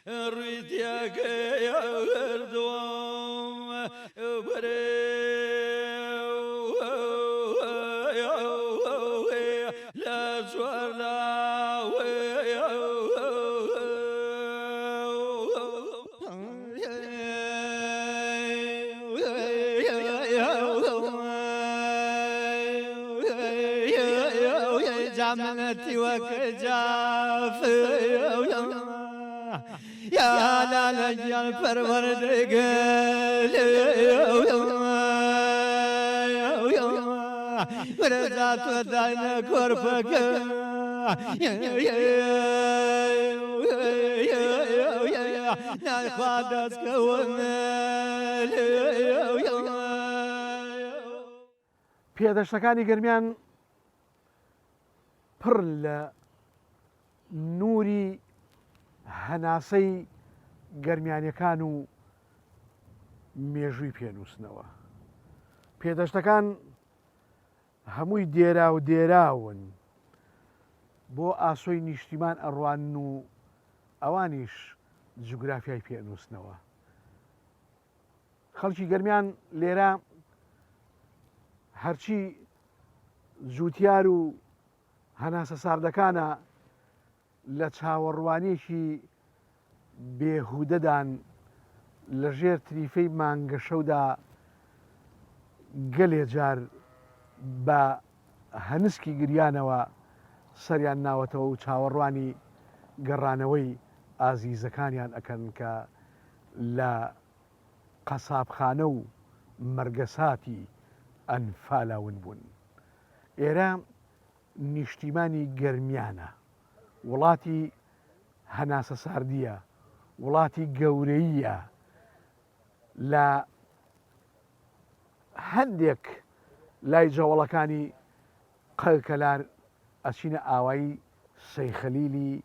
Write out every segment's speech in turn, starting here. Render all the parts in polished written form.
ڕووی تێکردووم برێ لە جامنتي وكجاف يا لا لا پروردگار ورزات وداين كورفك پێدەشتەکانی گەرمیان پڕ لە نووری هەناسەی گەرمیانیەکان و مێژووی پێنووسنەوە. پێدەشتەکان هەمووی دێراو دێراون بۆ ئاسۆی نیشتیمان ئەڕوانن و ئەوانیش جوگرافیای پێ ئەنووسنەوە. خەڵکی گەرمیان لێرە هەرچی جووتیار و هەناسە ساردەکانە لە چاوەڕوانیەکی بێهودەدان لە ژێر تریفەی مانگەشەودا گەلێ جار بە هەنسکی گریانەوە سەریان ناوەتەوە و چاوەڕوانی گەڕانەوەی ئازیزەکانیان ئەکەن کە لە قەسابخانە و مەرگەساتی ئەنفالا ون بوون. ئێرە نیشتیمانی گەرمیانە، وڵاتی هەناسەساردییە، وڵاتی گەورەییە، لە هەندێک لای جەوەڵەکانی قەرکەلار ئەچینە ئاوایی سەیخەلیلی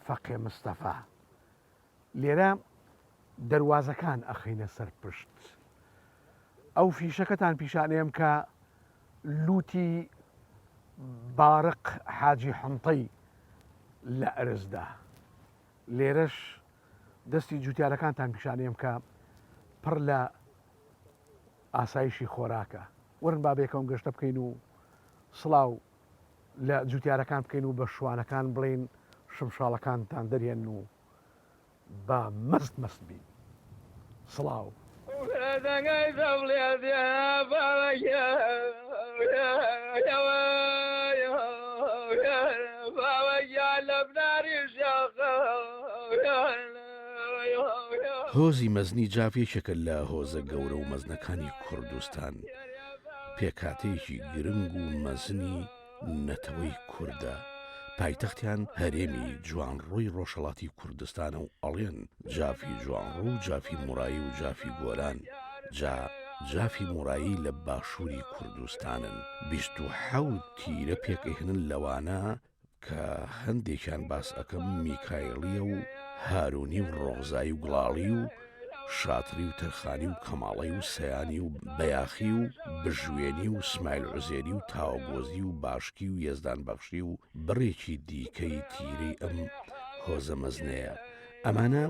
فەقێ مستەفا. لێرە دەروازەکان ئەخەینە سەر پشت. ئەو فیشەکەتان پیشانەیەم کە لوتی بارق حاجی حنتەی لە ئەرزدا. لێرەش دەستی جوتیارەکانتان پیشانەیەم کە پڕ لە ئاسایشی خۆراکە. وەرن با بێکەوەم گەشتە بکەین و سڵاو لە جوتیارەکان بکەین و بە شوانەکان بڵێین شمشاڵەکانتان دەرهێنن و با مەست مەست بین. سڵاو. هۆزی مەزنی جاف یەکێکە لە هۆزە گەورە و مەزنەکانی کوردستان. پێکهاتەیەکی گرنگ و مەزنی نەتەوەی کوردە، پایتەختیان هەرێمی جوانڕۆی ڕۆژهەڵاتی کوردستانە و ئەڵێن جافی جوانڕۆ و جافی مورایی و جافی گۆران، جا جافی مورایی لە باشووری کوردستانن، 27 تیرە پێک ئەهێنن لەوانە کە هەندێکیان باس ئەکەم میکایڵیە و هارونی و ڕۆغزایی و گڵاڵی و شاتری و تەرخانی و کەماڵی و سەیانی و بەیاخی و بژوێنی و سمایل عوزێری و تاوەگۆزی و باشکی و یەزدان بەخشی و بڕێکی دیکەی تیرەی ئەم هۆزە مەزنەیە. ئەمانە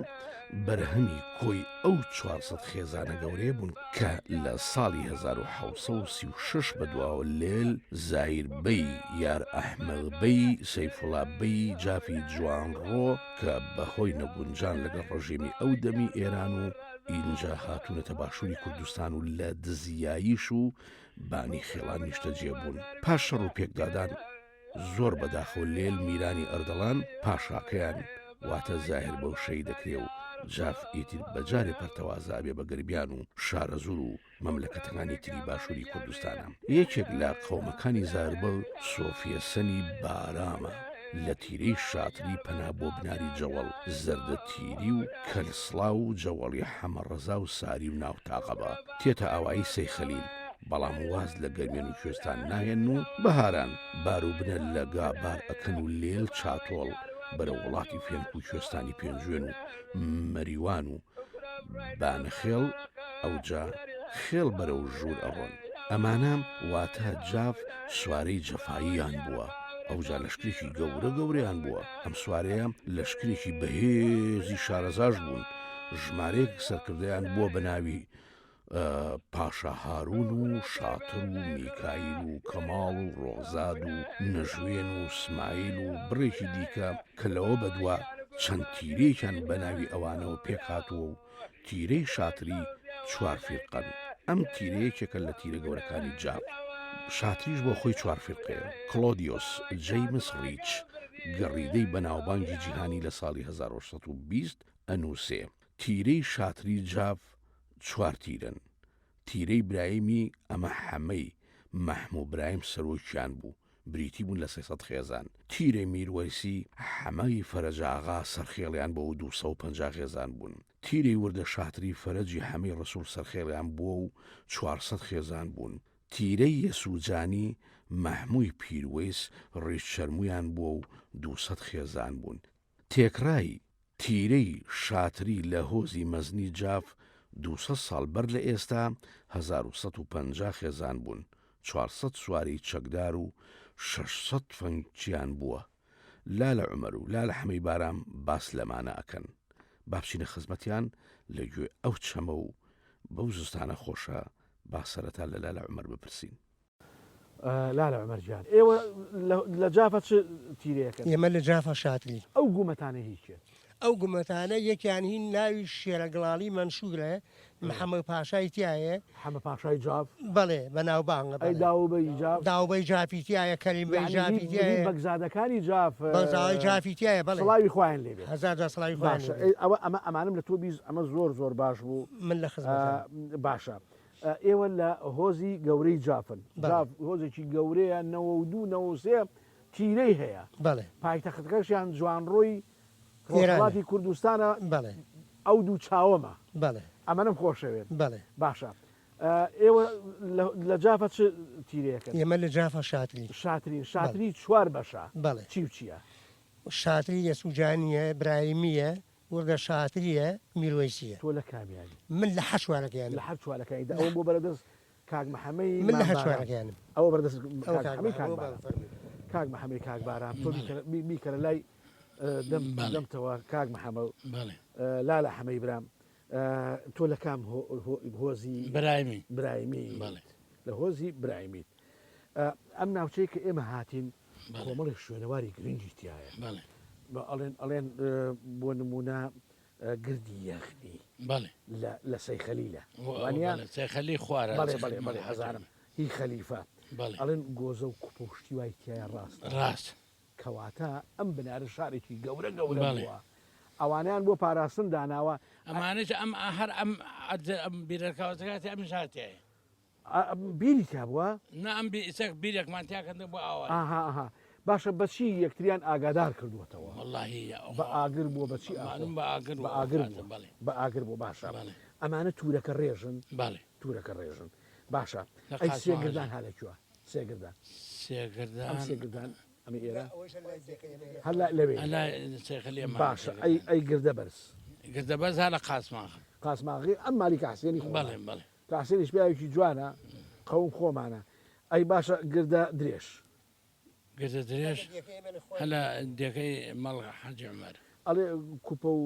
بەرهەمی کۆی ئەو 400 خێزانە گەورەیە بوون کە لە ساڵی 1736 بەدواوە لێل زایر بەی یار ئەحمەد بەی سەیفوڵا بەی جافی جوانڕۆ کە بەهۆی نەگونجان لەگەڵ ڕژێمی ئەو دەمی ئێران و ئینجا هاتوونەتە باشووری کوردستان و لە دزیاییش و بانی خێڵان نیشتەجێ بوون پاش شەڕ و پێکدادان زۆر بەداخەوە لێل میرانی ئەردەڵان پاشاکەیان واتە زاهیر بەو شەهید دەکرێ و جاف ئیتر بەجارێ پەرتەوازە ئەبێ بە گەرمیان و شارەزوور و مەملەکەتەکانی تری باشووری کوردستانە. یەکێک لە قەومەکانی زاربەل سۆفیەسەنی بارامە لە تیرەی شاتری پەنا بۆ بناری جەوەڵ زەردە تیری و کەلسڵاو و جەوەڵی حەمەڕەزا و ساری و ناو تاقەبا تێتە ئاوایی سەیخەلیل بەڵام واز لە گەرمیان و کوێستان ناهێنن و بەهاران بار و بنە لە گا بار ئەکەن و لێل چاتۆڵ بەرەو وڵاتی فێنک و کوێستانی پێنجوێن و مەریوان و بانەخێڵ ئەوجا خێڵ بەرەو ژوور ئەڕۆن. ئەمانە واتە جاف سوارەی جەفاییان بووە. ئەوجا لەشکرێکی گەورە گەورەیان بووە. ئەم سوارەیە لەشکرێکی بەهێزی شارەزاش بوون، ژمارەیەک سەرکردەیان بووە بە ناوی پاشا هارون و شاتر و میکایل و کەماڵ و ڕۆزاد و نەژوێن و سمایل و بڕێکی دیکە کە لەوە بەدوا چەند تیرەیەکیان بە ناوی ئەوانەوە پێکهاتووە و تیرەی شاتری چوار فیرقەن. ئەم تیرە یەکێکە لە تیرە گەورەکانی جاف. شاتریش بۆ خۆی چوار فیرقەیە. کڵۆدیۆس جەیمس ڕیچ، گەڕیدەی بەناوبانگی جیهانی لە ساڵی 1820 ئەنووسێ، تیرەی شاتری جاف چوار تیرەن. تیرەی برایمی ئەمە حەمەی مەحموو برایم سەرۆکیان بوو، بریتی بوون لە 300 خێزان. تیرەی میروەیسی حەمەی فەرەجاغا سەرخێڵیان بۆ و 250 خێزان بوون. تیرەی وردە شاتری فەرەجی حەمەی ڕەسووڵ سەرخێڵیان بووە و 400 خێزان بوون. تیرەی یەسووجانی مەحمووی پیروەیس ڕیش چەرموویان بووە و 200 خێزان بوون. تێکڕای تیرەی شاتری لە هۆزی مەزنی جاف 200 ساڵ بەر لە ئێستا 1150 خێزان بوون، 400 سواری چەکدار و 600 تفەنگچیان بووە. لالە عومەر و لالە حەمەی بارام باس لەمانە ئەکەن. با بچینە خزمەتیان لە گوێ ئەو چەمە و بەو زستانە خۆشە با سەرەتا لە لالە عومەر بپرسین. لالە عومەر گیان ئێوە لە جافە چ تیرەیەکن؟ ئێمە لە جافە شاترین. ئەو گومەتانە هی کێن؟ ئەو گومەتانە یەکیان هی ناوی شێرە گڵاڵی مەنشوورە، محەمەد پاشای تیایە. حەمە پاشای جاف؟ بەڵێ بەناوبانگە بەڵێ. ئەی داووبەی جاف؟ داووبەی جافی تیایە، کەریم بەی جافی تیایە. یانی هی بەگزادەکانی جاف. بەگزادەی جافی تیایە بەڵێ. سڵاوی خوایان لێ بێت. هەزار جار سڵاوی خوایان لێ بێت. باشە ئەوە ئەمە ئەمانەم لە تۆ 20 ئەمە زۆر زۆر باش بوو. من لە خزمەتم. باشە ئێوە لە هۆزی گەورەی جافن. جاف هۆزێکی گەورەیە 92 93 تیرەی هەیە. بەڵێ. پایتەختەکەشیان جوانڕۆی ڕۆژهەڵاتی کوردستانە. بەڵێ. ئەو دوو چاوەمە. بەڵێ. ئەمەنم خۆشەوێت. بەڵێ. باشە ئێوە لە جافە چ تیرەیەکن؟ ئێمە لە جافە شاترین. شاترین. شاتری چوار بەشە. بەڵێ. چی و چییە؟ شاتری یەسوجانییە، برایمییە، وردە شاترییە، میروەیسییە. تۆ لە کامیانی؟ من لە هەر چوارەکەیانم. لە هەر چوارەکانی. دە ئەوەم بۆ بەرە دەست کاک محەمەی من لە هەر چوارەکەیانم. ئەوە بەرە دەست کاک محەمەی کاک بارام. کاک محەمەی کاک بارام تۆ بیکەرە لای دەم دەمتەوە کاک محەمە لالە حەمەی برام تۆ لە کام هۆزی برایمی برایمی لە هۆزی برایمیت ئەم ناوچەی کە ئێمە هاتین کۆمەڵێک شوێنەواری گرنگی تایە ئەڵێن ئەڵێن بۆ نمونە گردی یەخنی لە سەیخەلیلە وانە سەیخەلی خوارە بەڵێ بەڵێ بەڵێ هەزارم هی خەلیفە ئەڵێن گۆزە و کوپە و شتی وای تایە ڕاست ڕاست کەواتە ئەم بنارە شارێکی گەورە گەورە بووە ئەوانیان بۆ پاراستن داناوە ئەمانەش ئەم هەر ئەم ئەم بیرەکەوتەکاتی ئەم شاتیایە بیری تیا بووە؟ نا ئەم بی ئیسەک بیرێکمان تیا کردن بۆ ئاوای. ئاها ئاها باشە بەچی یەکتریان ئاگادار کردووەتەوە؟ وەڵاهی بە ئاگر بووە بەچی ئاخۆ؟ مەعلوم بە ئاگر بە ئاگر بووە بەڵێ بە ئاگر بووە باشە بەڵێ ئەمانە تورەکە ڕێژن؟ بەڵێ تورەکە ڕێژن باشە لە ئەی قاسماغا سێگردان ها لە کوێ؟ سێگردان سێگردان ئەم سێگردان ئەمە ئێرە هەر لە لەوێ هەر لای سێخەلی ئەمانە باشە ئەی سێگردان ئەی گردە بەرز گردە بەرز ها لە قاسماغا قاسماغی ئەم مالیکە حسێنی خۆمانە بەڵێ بەڵێ تەحسینیش پیاوێکی جوانە قەوم خۆمانە. ئەی باشە گردە درێژ. گردە درێژ هەر لە دێکەی ماڵ حاجی عومەر. ئەڵێ کوپە و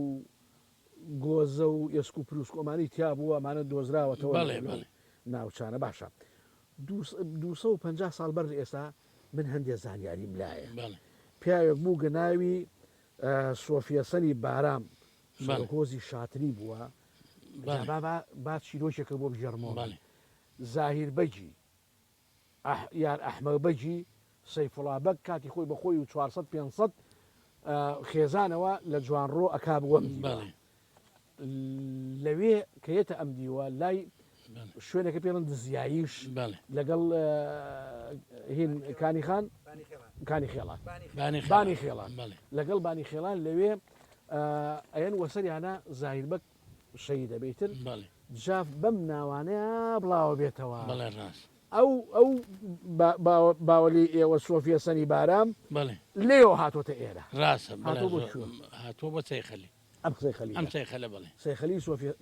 گۆزە و ئێسک و پروسک و ئەمانەی تیا بووە ئەمانە دۆزراوەتەوە بەڵێ لەو بەڵێ. ناوچانە باشە 250 ساڵ بەر لە ئێستا من هەندێ زانیاریم لایە بەڵێ. پیاوێک بوو گە ناوی سۆفیەسەنی بارام بەڵێ. سەرۆک هۆزی شاتری بووە جا با با با چیرۆکێکە بۆ بگێڕمەوە من. زاهیر بەگی ئەح یان ئەحمەد بەگی سەیفوڵا بەگ کاتی خۆی بە خۆی و 400 500 خێزانەوە لە جوانڕۆ ئەکا بۆ ئەم دیوە. لەوێ کە یەتە ئەم دیوە لای شوێنەکە پێڵن دزیاییش لەگەڵ هین کانی خان کانی خێڵان بانی خێڵان لەگەڵ بانی خێڵان لەوێ ئەیەن وەسەریانە زاهیر بەگ شەهیدە بێ ئیتر بەڵێ. جاف بەم ناوانەیا بڵاوە بێتەوە. بەڵێ ڕاست. ئەو ئەو باوە باوەلی ئێوە سۆفیە سەنی بارام بەڵێ. لێیەوە هاتۆتە ئێرە. ڕاستە بەڵێ هاتووە بۆ کوێ؟ هاتووە بۆ سەیخەلی. ئەم سەیخەلی. ئەم سەیخەلە بەڵێ. سەیخەلی سۆفیە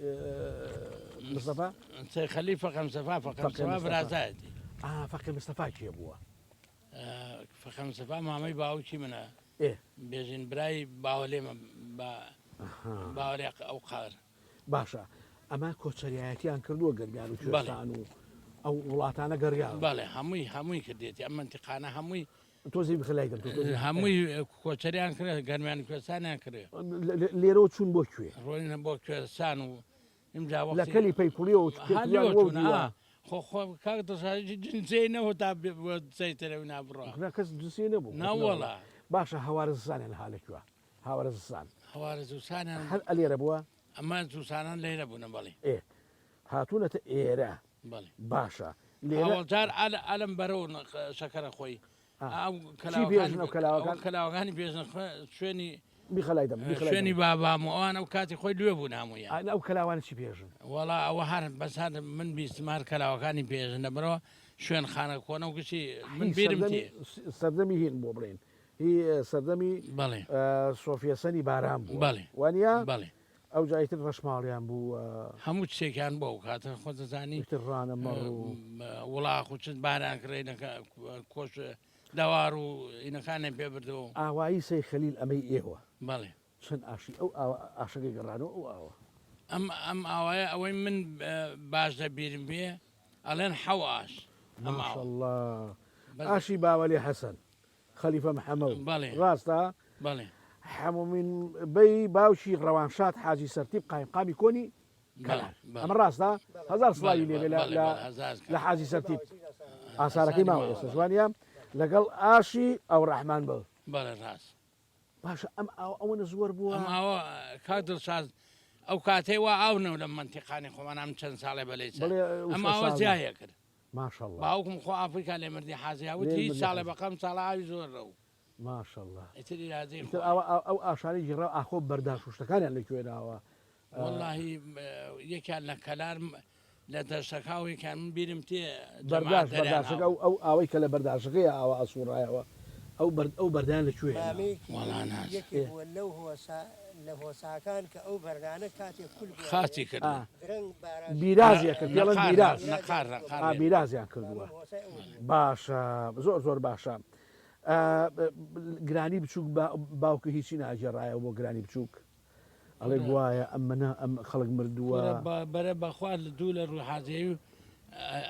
مستەفا؟ سەیخەلی فەقێ مستەفا فەقێ مستەفا برازایەتی. ئا فەقێ مستەفا کێ بووە؟ فەقێ مستەفا مامەی باوکی منە بێژین برای باوەلێمە بە باوەلێ ئەو قار. باشە ئەمە کۆچەریایەتیان کردووە گەرمیان و کوێستان و ئەو وڵاتانە گەڕیاون. بەڵێ هەمووی هەمووی کردێتی ئەم مەنتیقانە هەمووی. تۆزی بخە لای دەم هەمووی کۆچەریان کرد گەرمیان کوێستانیان کرد. لێرەوە چوون بۆ کوێ؟ ڕۆینە بۆ کوێستان و ئینجا لە کەلی پەیکوڵیەوە هەر لێوە چوون ئا خۆ خۆ کاک دڵشاد جنسیەی نەبوو تا سەیتەرە و نابڕا. نا کەس جنسیەی نەبوو. نەوەڵا. باشە هەوارزستانیان ها لە کوێ؟ هاوارزستان. هەوارزستانیان هەر ئەلێرە بووە؟ ئەمە زووسانان لێرە بوونە بەڵێ. ئێ هاتوونەتە ئێرە. بەڵێ. باشە لێرە. ئەوەڵ جار ئەلم بەرەو شەکەرە خۆی. ئەو چی پێژن ئەو کەلاوەکان؟ کەلاوەکانی پێژن شوێنی بیخە لای دەم بیخە لای شوێنی بابام و ئەوان ئەو کاتی خۆی لوێ بوون هەموویان. ئەو کەلاوانە چی پێژن؟ وەڵا ئەوە هەر بەس هەر من بیستم هەر کەلاوەکانی پێژن لەبەرەوە شوێن خانە کۆنە و گشتی من بیرم تێ. سەردەمی هین بۆ بڵێن هی سەردەمی بەڵێ سۆفیەسەنی باران بووە بەڵێ وانە؟ بەڵێ. ئەوجا ئیتر ڕەشماڵیان بوو. هەموو شتێکیان بوو ئەو کاتە خۆت دەزانی. ئیتر ڕانە مەڕ و. وڵاخ و چت باریان کڕی نەکە کۆش دەوار و ئینەکانیان پێ بردەوە. ئاوایی سەی خەلیل ئەمەی ئێوە. بەڵێ. چەند ئاشی ئەو ئاوە ئاشەکەی گەڕانەوە ئەو ئاوە. ئەم ئەم ئاوایە ئەوەی من باش لە بیرم بێ ئەڵێن حەو ئاش. ئەم ئاوە. ماشەڵڵا ئاشی باوەلی حەسەن. خەلیفە محەمەو بەڵێ. ڕاستە؟ بەڵێ. حەمومین بەی باوکی ڕەوانشاد حاجی سەرتیپ قایمقامی کۆنی کەلار ئەمە ڕاستە؟ هەزار سڵاوی لێ بێ لە حاجی سەرتیپ ئاسارەکەی ماوە ئێستا جوانە لەگەڵ ئاشی ئەوڕەحمان بە. بەڵێ ڕاست. باشە ئەم ئاوە ئەوەنە زۆر بووە؟ ئەم ئاوە کاک دڵشاد ئەو کاتەی وا ئاو نەو لەم مەنتیقانی خۆمان ئەم چەند ساڵێ بەلەی چەند ئەم ئاوە زیایە کرد. ماشاءاللە. باوکم خۆ ئافریکا لێ مردی حازی وتی هیچ ساڵێ بەقەم ساڵە ئاوی زۆر رەو. ماشاءاللە. ئیتر ئیرادەی ئیتر ئاوە ئەو ئاشانەی گیڕاو ئاخۆ بەرداش و شتەکانیان لە کوێ ناوە؟ وەڵاهی یەکیان لە کەلار لە دەشتەکا و یەکیان من بیرم تێ بەرداش بەرداشەکە ئەو ئەو ئاوەی کە لە بەرداشەکەیە ئاوە ئەسوڕایەوە ئەو بەرد ئەو بەردان لە کوێ هێنا؟ مامێکی وەڵا نازانم. یەکێ بووە لەو هۆسا لە هۆساکان کە ئەو بەردانە کاتێ کول بوایە خاچی کرد. درەنگ باران شەو بیرازیان کرد پێڵێن نەقار بیراز نەقار نەقار ئا لێ بیرازیان کردووە مامم هۆسای ئەو بووە. باشە زۆر زۆر باشە ئا گرانی بچووک باوکە هیچی ناگێڕایەوە بۆ گرانی بچووک ئەڵێ گوایە ئەمنە ئەم خەڵک مردووە. کورە بەرە بەخوا دوو لە ڕووی حازیەوی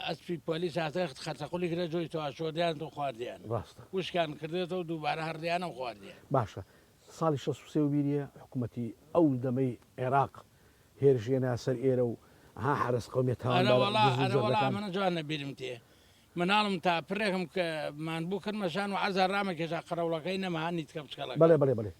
ئەسپی پۆلیس هاتە خەرتەقولی کرە جۆی تۆ شۆردیان تۆ خواردیان ڕاستە وشکان کردێتەوە دووبارە هەڕدیانە و خواردیان. باشە ساڵی 63 و بیریە حکومەتی ئەو دەمەی عێراق هێرشی هێنا سەر ئێرە و ها حەرەس قەومیە ئەرە تاوانبارە وەڵا دز و ئەرە وەڵا جەردەکان. ئەمنە جوان لە بیرم تێ مناڵم تا پرێکم کە مان بوو کردمە شان و عەزا ڕامەکێشا قەرەوڵەکەی نەما نیتکە بچکەڵەکە. بەڵێ بەڵێ بەڵێ.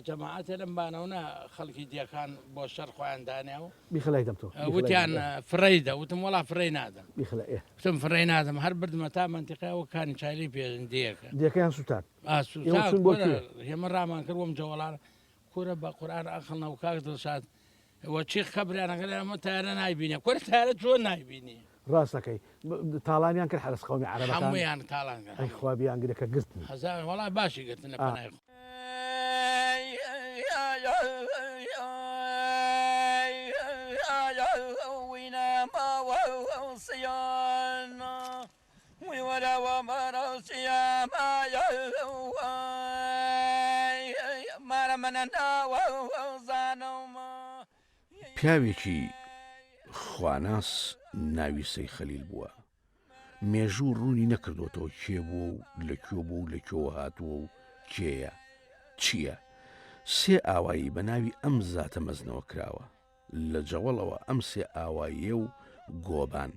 جەماعەتێ لەم بانەونە خەڵکی دێکان بۆ شەر خۆیان دانیا و بیخە لای دەم تۆ بیخە لای وتیان دەم، ئێ. فڕێی دە وتم وەڵا فڕێی نادەم بیخە لای ئێ. وتم فڕێی نادەم هەر بردمە تا مەنتیقەی ئەوە کانی چایلی پێ دێکە. دێکەیان سووتان. ئا ئێوە سووتا چوون بۆ کورە کوێ؟ ئێمە ڕامان کرد وەم جەوەڵانە کورە بە قورئان ئەقڵ نەبوو کاک دڵشاد وە چیخ کەبریانەکە لە ئەمە تارە نایبینێ کورە تارە چۆن نایبینی؟ ڕاست دەکەی تاڵانیان کرد حەرەس قەومی عەرەبەکان هەموویان تاڵان کرد ئەی خوا بیانگرێ کە گرتنی. هەزار وەڵا باشی گرتن لە پەنای خوا. پیاوێکی خواناس ناوی سەی خەلیل بووە. مێژوو ڕوونی نەکردۆتەوە کێ بووە و لە کوێ بووە و لە کوێوە هاتووە و کێیە، چییە؟ سێ ئاوایی بە ناوی ئەم زاتە مەزنەوە کراوە. لە جەوەڵەوە ئەم سێ ئاواییە و گۆبان،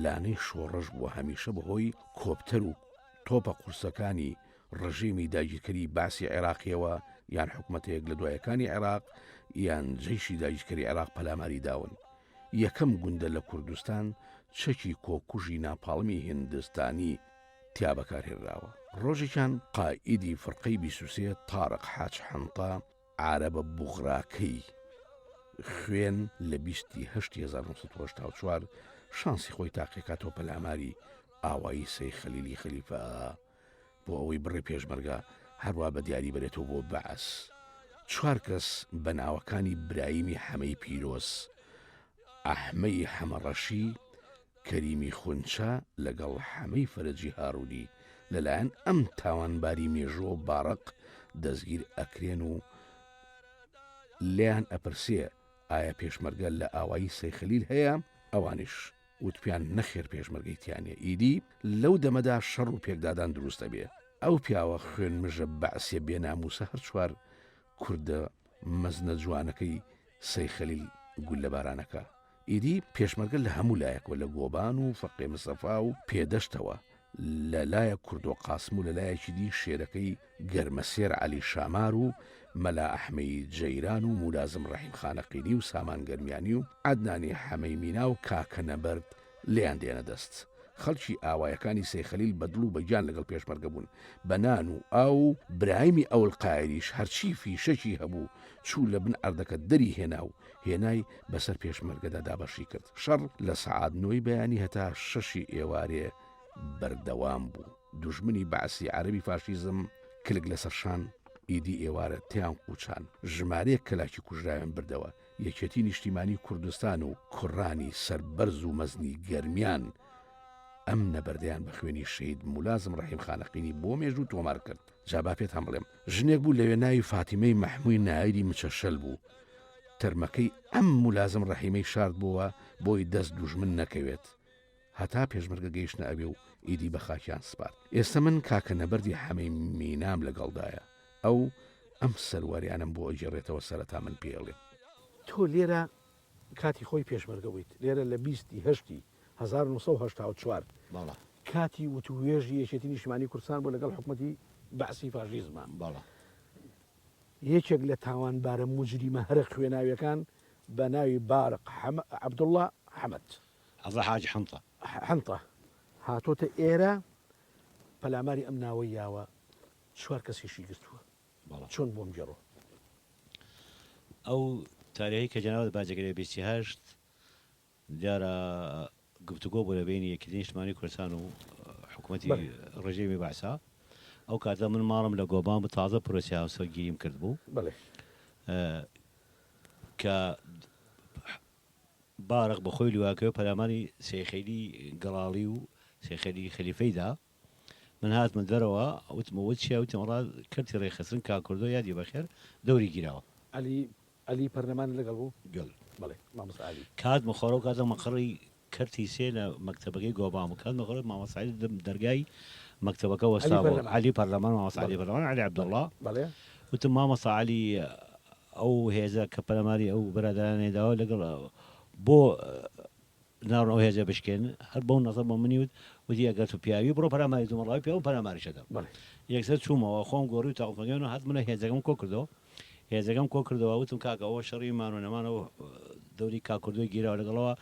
لانەی شۆڕش بووە هەمیشە بە هۆی کۆپتەر و تۆپە قورسەکانی ڕژێمی داگیرکەری بەعسی عێراقیەوە یان حکومەتە یەک لە دوایەکانی عێراق یان جەیشی داگیرکەری عێراق پەلاماری داون. یەکەم گوندە لە کوردستان چەکی کۆکوژی ناپاڵمی هیندستانی تیا بەکارهێنراوە. ڕۆژێکیان قائیدی فرقەی 23 تارق حاج حەنتە عارەبە بوغراکەی خوێن لە بیستی هەشتی 1984 شانسی خۆی تاقیکاتەوە پەلاماری ئاوایی سەی خەلیلی خەلیفە بۆ ئەوەی بڕێ پێشمەرگە هەروا بە دیاری بەرێتەوە بۆ بەعس چوار کەس بە ناوەکانی برایمی حەمەی پیرۆز، ئەحمەی حەمەڕەشی، کەریمی خونچە لەگەڵ حەمەی فەرەجی هارونی لەلایەن ئەم تاوانباری مێژووە باڕق دەستگیر ئەکرێن و لێیان ئەپرسێ ئایا پێشمەرگە لە ئاوایی سەیخەلیل هەیە؟ ئەوانیش وتپیان نەخێر پێشمەرگەی تیا نیە. ئیدی لەو دەمەدا شەڕ و پێکدادان دروست ئەبێ. ئەو پیاوە خوێنمژە بەعسیە بێناموسە هەر چوار کوردە مەزنە جوانەکەی سەیخەلیل گوللەباران ئەکا. ئیدی پێشمەرگە لە هەموو لایەکەوە لە گۆبان و فەقێ مستەفا و پێدەشتەوە لە لایەک کوردۆ قاسم و لە لایەکی دی شێرەکەی گەرمەسێر عەلی شامار و مەلا ئەحمەی جەیران و مولازم ڕەحیم خانەقینی و سامان گەرمیانی و عەدنانی حەمەی مینا و کاکە نەبەرد لێیان دێنە دەست. خەڵکی ئاوایەکانی سەیخەلیل بە دڵ و بە گیان لەگەڵ پێشمەرگە بوون، بە نان و ئاو و برایمی ئەولقایریش هەرچی فیشەکی هەبوو چوو لە بن عەردەکە دەری هێنا و هێنای بەسەر پێشمەرگەدا دابەشی کرد. شەڕ لە سەعات نۆی بەیانی هەتا شەشی ئێوارێ بەردەوام بوو. دوژمنی بەعسی عەرەبی فاشیزم کلک لەسەر شان ئیدی ئێوارە تێیان قوچان. ژمارەیەک کەلاکی کوژراویان بردەوە. یەکێتی نیشتیمانی کوردستان و کوڕانی سەربەرز و مەزنی گەرمیان ئەم نەبەردەیان بە خوێنی شەهید مولازم ڕەحیم خانەقینی بۆ مێژوو تۆمار کرد. جا با پێتان بڵێم ژنێک بوو لەوێ ناوی فاتیمەی مەحمووی نایری مچەشەل بوو تەرمەکەی ئەم مولازم ڕەحیمەی شاردبۆوە بۆی دەست دوژمن نەکەوێت هەتا پێشمەرگە گەیشتنە ئەوێ و ئیدی بە خاکیان سپارد. ئێستە من کاکە نەبەردی حەمەی مینام لەگەڵدایە ئەو ئەم سەرواریانەم بۆ ئەگێڕێتەوە سەرەتا من پێی ئەڵێم. تۆ لێرە کاتی خۆی پێشمەرگە بوویت لێرە لە 20 ی هەشتی 1984 بەڵێ. کاتی وتووێژی یەکێتی نیشتیمانی کوردستان بوو لەگەڵ حکومەتی بەعسی فاشیزما. بەڵێ. یەکێک لە تاوانبارە موجریمە هەرە خوێناویەکان بە ناوی بارق حەمە عەبدوڵا حەمەد. عەبدوڵا حاجی حنتە. حنتە هاتۆتە ئێرە پەلاماری ئەم ناوەی یاوە چوار کەسیشی گرتووە. بەڵێ. چۆن بۆم گێڕۆ. ئەو تاریخەی کە جەنابت باسی کردی 28 دیارە گفتوگۆ بوو لە بەینی یەکێتی نیشتمانی کوردستان و حکوومەتی ڕژێمی بەعسا ئەو کاتە من ماڵم لە گۆبان بوو تازە پرۆسی هاوسەرگیریم کرد بوو کە بارق بەخۆی لواکەوە پەلاماری سێخەیلی گەڵاڵی و سێخەلی خەلیفەی دا من هاتمە دەرەوە وتم ئەوە چیە وتم وەڵا کەرتی ڕێکخستن کاک کوردۆ یادی بەخێر دەوری گیراوە. عەلی عەلی پەرلەمان لەگەڵ بوو؟ گەل. بەڵێ مامۆستا عەلی. کە هاتمە خۆرەوە کاتە مەقەڕی کەرتی سێ لە مەکتەبەکەی گۆبان بوو کە هاتمە خۆرەوە مامۆستا عەلی دەم دەرگای مەکتەبەکە عەلی وەستا بوو پەرلەمان. عەلی پەرلەمان مامۆستا بەڵێ عەلی پەرلەمان عەلی عەبدوڵڵا بەڵێ. وتم مامۆستا عەلی ئەو هێزە کە پەلاماری ئەو برادەرانەی داوە لەگەڵ بۆ ناڕۆن ئەو هێزە بشکێنن، هەر بەو نەزەر بۆ منی وت، وتی ئەگەر تۆ پیاوی بڕۆ پەلاماری دومەڵاوی پیاوم پەلاماریش ئەدەم. یەکسەر چوومەوە خۆم گۆڕی و تاقوتەکەم و هاتمەوە هێزەکەم کۆ کردەوە، هێزەکەم کۆ کردەوە وتم کاکە ئەوە شەڕی مان و نەمانە و دەوری کاک کوردۆی گیراوە لەگەڵەوە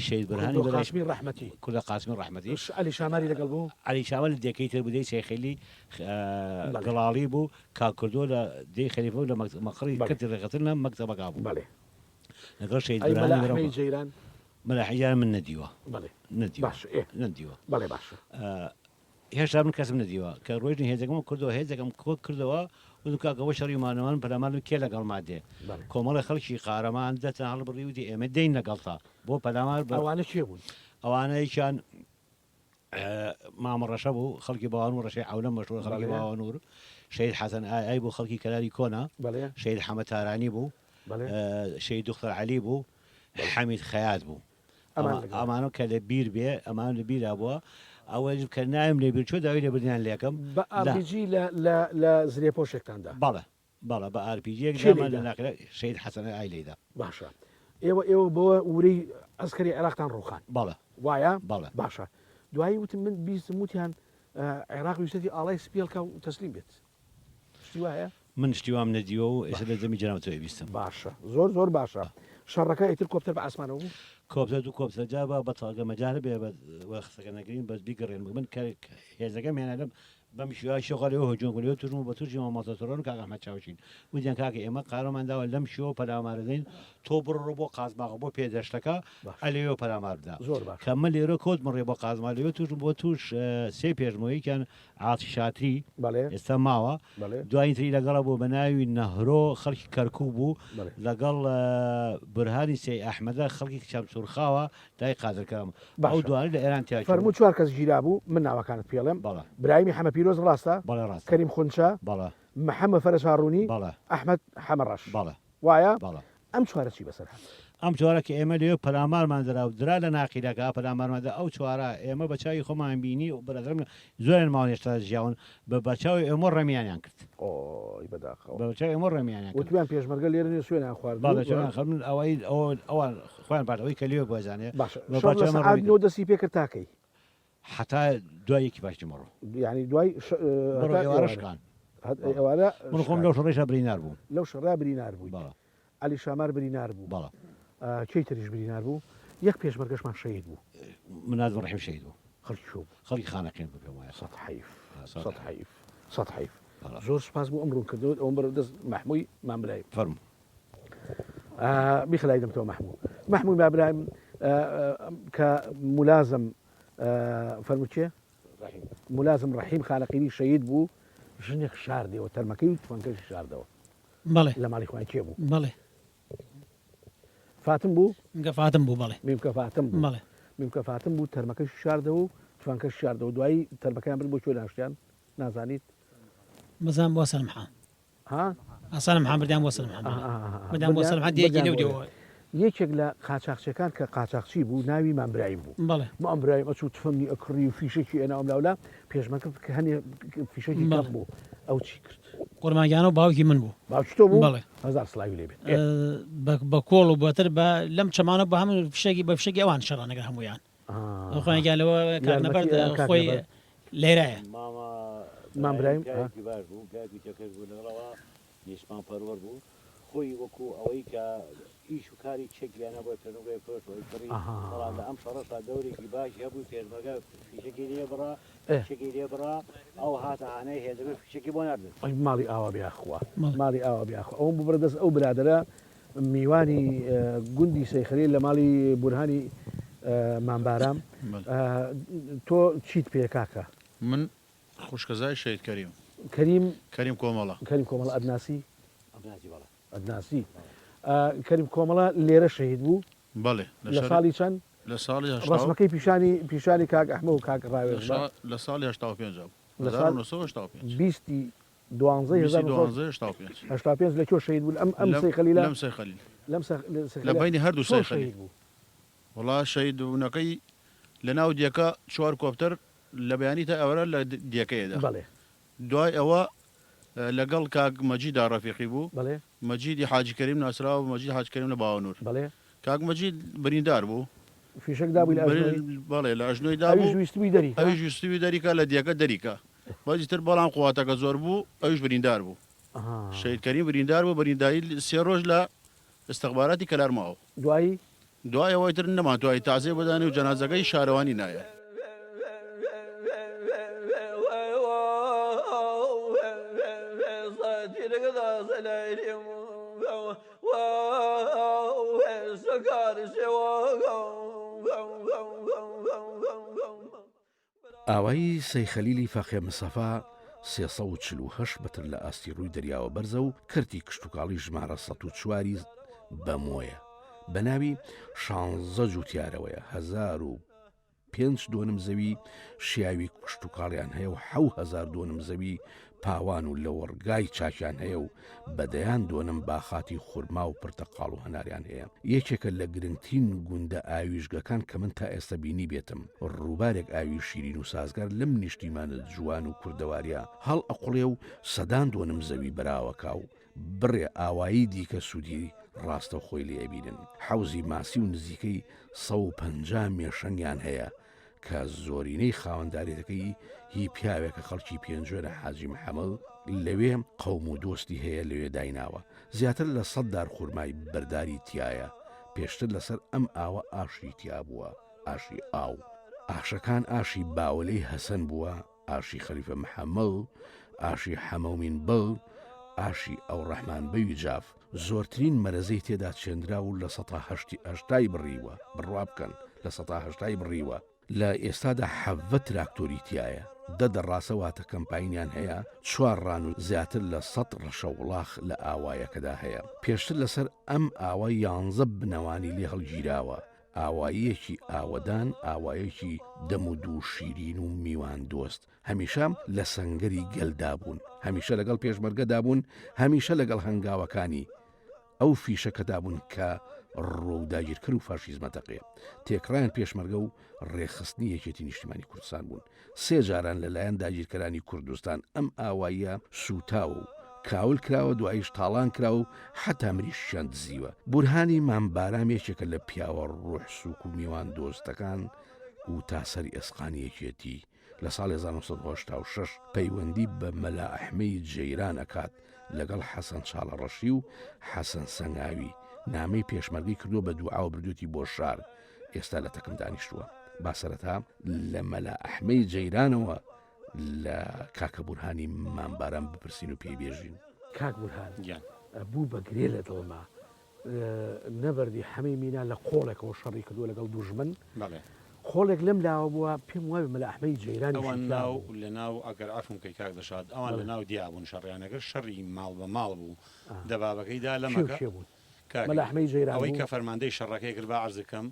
شەهید بەرهانی کوردۆ برای قاسمی ڕەحمەتی. کوردە قاسمی ڕەحمەتی. عەلی شاماری لەگەڵ بوو؟ عەلی شاماری لە دێکەی تر بوو، دێی سێخەیلی بەڵێ. گەڵاڵی بوو، کاک کوردۆ لە دێی خەلیفە و لە مەقەڕی بەڵێ. کەرتی ڕێکخستن لە مەکتەبەکە بوو. بەڵێ. لەگەڵ شەهید ئەی مەلا بەرهانی برام ئەحمەی جەیران؟ مەلا حیجارم من نەدیوە. بەڵێ. نەدیوە. باشە ئێ. نەدیوە. بەڵێ باشە. هێشتا من کەسم نەدیوە. کە ڕۆیشتن هێزەکەم کردەوە هێزەکەم کۆ کردەوە وتم کاکە ئەوە شەڕی مانەوەن پەلامارم کێ لەگەڵما دێ؟ بەڵێ. کۆمەڵێ خەڵکی قارەمان دەستیان هەڵبڕی وتی ئێمە دێین لەگەڵتا بۆ پەلامار بە. ئەوانە کێ بوون؟ ئەوانە یەکیان مامە ڕەشە بوو خەڵکی باوانور ڕەشەی عەولە مەشهورە خەڵکی باوانور شەهید حەسەن ئای بوو خەڵکی کەلاری کۆنە شەهید حەمە تارانی بوو شەهید دختر عەلی بوو حەمید خەیات بوو ئەمانە کە لە بیر بێ ئەمان لە بیرا بووە ئەوەش کە نایم لێ بیر چۆ داوای لێبوردنیان لێکەم بە ئارپیجی لە زرێپۆشێکتاندا بەڵێ بەڵێ بە ئارپیجیەک کێ دامان لێیدا؟ لە ناقلە شەهید حەسەن ئای لێیدا. باشە ئێوە ئێوە بەوە ورەی عەسکەری عێراقتان ڕووخان بەڵێ. وایە؟ بەڵێ. باشە دوایی وتم من بیستم وتیان عێراق ویستێتی ئاڵای سپی هەڵکا و تەسلیم بێت شتی وایە؟ من شتی وام نەدیوە و ئێستا لە دەمی جەنابتەوە بیستم. باشە زۆر زۆر باشە شەڕەکە ئیتر کۆپتەر بە ئاسمانەوە بوو؟ کۆپتەر دوو کۆپتەر جا با بە تاگە مەجال هەبێ بە وەخسەکە نەگرین بەس بیگەڕێن من کە هێزەکەم هێنا لەم بەم شێوە شێخە لەوێ هجوم کرد لەوێ تووش بوو بە تورکی مامۆستا سۆران و کاک ئەحمەد چاوشین وتیان کاکە ئێمە قارەمان داوە لەم شێوە پەلامار دەدەین تۆ بڕۆ بۆ قازماغە بۆ پێدەشتەکە باش. ئەلەوێ پەلامار بدە زۆر باشە. کە من لێرە کەوتمە ڕێ بۆ قازماغ لەوێ تووش بووم بۆ تووش سێ پێشمەوە یەکیان عاسی شاتری بەڵێ. ئێستا ماوە بەڵێ. دوایین تری لەگەڵە بوو بە ناوی نەهرۆ خەڵکی کەرکووک بوو بەڵێ. لەگەڵ بورهانی سەی ئەحمەدە خەڵکی چەمسوورخاوە دای قادر کەرەم ئەو باشە. دوانە لە ئێران تیا چوون. فەرموو چوار کەس گیرابوو من ناوەکانت پێڵێم بەڵێ. برایمی حەمە پیرۆ. پیرۆز ڕاستە؟ بەڵێ ڕاستە. کەریم خونچە؟ بەڵێ. محەممەد فەرەج هاڕوونی؟ بەڵێ. ئەحمەد حەمەڕەش؟ بەڵێ. وایە؟ بەڵێ. ئەم چوارە چی بەسەر هات؟ ئەم چوارە کە ئێمە لەوێ پەلامارمان درا و درا لە ناقیلەکە پەلامارمان درا ئەو چوارە ئێمە بە چاوی خۆمان بینی و برادەرم زۆریان ماون هێشتا ژیاون بە بەرچاوی ئێمە ڕمیانیان کرد. ئۆی بەداخەوە. بە بەرچاوی ئێمە ڕمیانیان کرد. وتویان پێشمەرگە لێرە نیە سوێنیان خواردوو. بەڵێ سوێنیان خوارد من ئەوەی ئەوان خۆیان پارت ئەوەی کە لەوێ بووە ئەزانێ. باشە شەڕ لە سەعات نۆ دەستی پێکرد تا کەی؟ حەتا دوای یەکی پاش نیمەڕۆ. یانی دوای بڕۆ ئێوارە شکان. ئێوارە من خۆم لەو شەڕەیشا برینار بووم. لەو شەڕە برینار بوویت. بەڵێ. عەلی شامار برینار بوو. بەڵێ. کێی تریش برینار بوو؟ یەک پێشمەرگەشمان شەهید بوو. منازم ڕەحیم شەهید بوو. خەڵکی کوێ بوو؟ خەڵکی خانەقین بوو پێم وایە. سەت حەیف. سەت حەیف. سەت حەیف. زۆر سوپاس بۆ ئەم ڕوونکردنەوەت ئەوەم بەرەو دەست مەحمووی مام برایم. فەرموو. بیخە لای دەمتەوە مەحموو. مەحمووی مام برایم کە مولازم فەرموو کێ؟ مولازم ڕەحیم خانەقینی شەهید بوو، ژنێک شاردیەوە تەرمەکەی و تفەنگەکەشی شاردەوە. بەڵێ. لە ماڵی خۆیان کێ بوو؟ بەڵێ. فاتم بوو؟ میمکە فاتم بوو بەڵێ. میمکە فاتم بوو. بەڵێ. میمکە فاتم بوو تەرمەکەشی شاردەوە و تفەنگەکەشی شاردەوە. دوایی تەرمەکەیان برد بۆ کوێ ناشتیان؟ نازانیت؟ بزانم بۆ سەرمحان. ها؟ ئاسانە محان بردیان بۆ سەرمحان بەڵێ. بردیان بۆ سەرمحان دێیەکی لەو دێوە. یەکێک لە قاچاخچیەکان کە قاچاخچی بوو ناوی مام برایم بوو. بەڵێ. مام برایم ئەچوو تفەنگی ئەکڕی و فیشەکی ئێنا ئەم لاولا پێشمەرگە کە هەنێ فیشەکی کەم بوو ئەو چی کرد؟ قوربان گیان ئەو باوکی من بوو. باوکی تۆ بوو؟ بەڵێ. هەزار سڵاوی لێ بێت. بە کۆڵ و بەتر بە لەم چەمانە بە هەموو فیشەکی بە فیشەکی ئەوان شەڕان ئەکرد هەموویان. خۆیان گیان لەوە کاک نەبەرد خۆی لێرایە. مامە مام برایم پیاوێکی باش بوو پیاوێکی تێکەش بوو لەگەڵەوە نیشتمان پەروەر بوو خۆی وەکو ئەوەی کە ئیش و کاری چەکیانە بۆی پێشمەرگەی فرۆشت و ئەیکڕی بەڵام لە ئەم شەڕەشا دەورێکی باشی هەبوو پێشمەرگە فیشەکی لێ بڕا فیشەکی لێ بڕا ئەو هاتە هانای هێزەکە فیشەکی بۆ ناردن. ئەی ماڵی ئاوا بێ یاخوا ماڵی ئاوا بێ یاخوا ئەوەم ببرە دەست ئەو برادەرە میوانی گوندی سەیخەلیل لە ماڵی بورهانی مام بارام تۆ چیت پێیە کاکە؟ من خوشکەزای شەهید کەریمم. کەریم؟ کەریم کۆمەڵە. کەریم کۆمەڵە ئەتناسی؟ ئەمناسی بەڵێ. ئەتناسی. کەریم کۆمەڵە لێرە شەهید بوو؟ بەڵێ. لە ساڵی چەند؟ لە ساڵی هەشتا و. ڕەسمەکەی پیشانی پیشانی کاک ئەحمە و کاک ڕاوێژ بە. لە ساڵی 85 بوو. 1985. بیستی دوانزەی 1985 لە کوێ شەهید بوو؟ ئەم ئەم سەی خەلیلە؟ لەم سەی خەلیل. لەم سەی خەلیل. لە بەینی هەردوو چۆن سەی خەلیل. شەهید بوو؟ وەڵا شەهید بوونەکەی لە ناو دێکە چوار کۆپتەر لە بەیانی تا ئێوارە لە دێکەیەدا. بەڵێ. دوای ئەوە لەگەڵ کاک مەجیدا ڕەفیقی بوو. بەڵێ. مەجیدی حاجی کەریم ناسراوە بە مەجید حاجی کەریم لە باوەنوور. بەڵێ. کاک مەجید بریندار بوو. فیشەک دابووی لە ئەژنۆی؟ بەڵێ لە ئەژنۆی دابوو. ئەویش ویستبووی دەری کا؟ ئەویش ویستبووی دەری کا لە دێکە دەری کا. بەس ئیتر بەڵام قواتەکە زۆر بوو ئەویش بریندار بوو. شەهید کەریم بریندار بوو برینداری سێ ڕۆژ لە ئیستخباراتی کەلار ماوە. دوایی؟ دوای ئەوە ئیتر نەمانتوانی تەعزیە بدانێ و جەنازەکەی شارەوانی نایە. ئاوایی سەیخەلیلی فەقێ مستەفا 348 مەتر لە ئاستی ڕووی دەریاوە بەرزە و کەرتی کشتوکاڵی ژمارە 104 ی بەمۆیە بە ناوی شانزە جووتیارەوەیە 1005 دۆنم زەوی شیاوی کشتوکاڵیان هەیە و 7000 دۆنم زەوی پاوان و لەوەڕگای چاکیان هەیە و بە دەیان دۆنم باخاتی خورما و پرتەقاڵ و هەناریان هەیە. یەکێکە لە گرنگترین گوندە ئاویژگەکان کە من تا ئێستا بینیبێتم. ڕووبارێک ئاوی شیرین و سازگار لەم نیشتیمانە جوان و کوردەواریە هەڵئەقوڵێ و سەدان دۆنم زەوی بەراوەکا و بڕێ ئاوایی دیکە سوودی ڕاستەوخۆی لێ ئەبینن. حەوزی ماسی و نزیکەی 150 مێشەنگیان هەیە کە زۆرینەی خاوەندارێتەکەی هی پیاوێکە خەڵکی پێنجوێنە حاجی محەمەد لەوێ قەوم و دۆستی هەیە لەوێ دایناوە زیاتر لە سەد دار خورمای بەرداری تایە پێشتر لەسەر ئەم ئاوە ئاشی تیا بووە ئاشی ئاو ئاشەکان ئاشی باوەلەی هەسەن بووە ئاشی خەلیفە محەمەد ئاشی حەمەومین بەگ ئاشی ئەوڕەحمان بەوی جاف زۆرترین مەرەزەی تێدا چێنرا و لە سەتا هەشتی هەشتای بڕیوە، بڕوا بکەن لە سەتا هەشتای بڕیوە، لە ئێستادا حەڤە تراکتۆری تیایە، دە دەڕاسە واتە کەمپاینیان هەیە، چوار ڕان و زیاتر لە سەت ڕەشەوڵاخ لە ئاوایەکەدا هەیە. پێشتر لەسەر ئەم ئاوە یانزە بنەوانی لێ هەڵگیراوە. ئاواییەکی ئاوەدان، ئاوایەکی دەم و دوو شیرین و میوان دۆست، هەمیشە لە سەنگەری گەلدا بوون، هەمیشە لەگەڵ پێشمەرگەدا بوون، هەمیشە لەگەڵ هەنگاوەکانی ئەو فیشەکەدا بوون کە ڕووەو داگیرکەر و فاشیزمە تەقێ. تێکڕایان پێشمەرگە و ڕێکخستنی یەکێتی نیشتیمانی کوردستان بوون. سێ جاران لە لایەن داگیرکەرانی کوردستان ئەم ئاواییە سووتاوە و کاول کراوە دواییش تاڵان کراوە و حەتا مریشکیان دزیوە. بورهانی مام بارام یەکێکە لە پیاوە ڕوح سووک و میوان دۆستەکان و تا سەر ئێسقانی یەکێتی. لە ساڵی 1986 پەیوەندی بە مەلا ئەحمەی جەیران ئەکات لەگەڵ حەسەن چاڵەڕەشی و حەسەن سەنگاوی نامەی پێشمەرگەی کردووە بە دوعاوە بردوێتی بۆ شار ئێستا لە تەکم دانیشتووە با سەرەتا لە مەلا ئەحمەی جەیرانەوە لە کاکە بورهانی مام بارام بپرسین و پێی بێژین. کاک بورهان بوو بە گرێ لە دڵما نەبەردی حەمەی مینا لە قۆڵێکەوە شەڕی کردووە لەگەڵ دوژمن بەڵێ. قۆڵێک لەم لاوە بووە پێم وابێ مەلا ئەحمەدی جەیرانیشی ئەوان تیا ناو بوو. لە ناو ئەگەر عەفوم کەی کاک دڵشاد ئەوان لە بەڵێ. ناو دیا بوون شەڕیان ئەکرد شەڕی ماڵ بە ماڵ بوو دەبابەکەی دا کێ و لەمەکە کێ بوون؟ کاک مەلا ئەحمەدی جەیران ئەوەی بوو؟ کە فەرماندەی شەڕەکەی کرد با عەرز کەم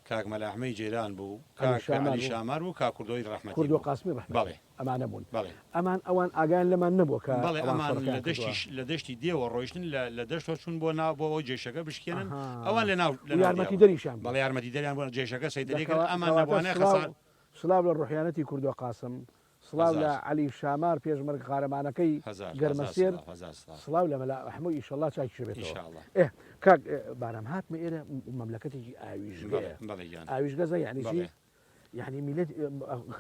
کاک مەلا ئەحمەی جەیران بوو عەلی کاک شامار عەلی بوو؟ شامار بوو کاک کوردۆی ڕەحمەتی کوردۆ بوو قاسمی ڕەحمەتی بەڵێ. ئەمانە بوون. بەڵێ. ئەمان ئەوان ئاگایان لەمان نەبووە کە بەڵێ ئەوان ئەمان شەڕەکەیان لە دەشتی کردووە. لە دەشتی دێوە ڕۆیشتن لە لە دەشتەوە چوون بۆ ناو بۆ ئەوەی جەیشەکە بشکێنن ئەها. ئەوان لە ناو لە و ناو دیا بوون. یارمەتیدەریشیان بوون. بەڵێ یارمەتیدەریان بوون جەیشەکە دە سەیتەرەی کرد کەوا ئەمان کەواتە نەبوانایە سڵاو خەسار سڵاو لە ڕوحیانەتی کوردۆ قاسم، سڵاو هەزار لە عەلی شامار پێشمەرگ قارەمانەکەی هەزار هەزار گەرمەسێر، سڵاو هەزار سڵاو. سڵاو لە مەلا ئەحمەو ئیشەڵا چاکیش ئەبێتەوە. ئیشاڵا. ئێ کاک بارام هاتمە ئێرە مەملەکەتێکی بەڵێ ئاویژگەیە. بەڵێ گیان. ئاویژگە زە یانی چی؟ بەڵێ. یەعنی میللەت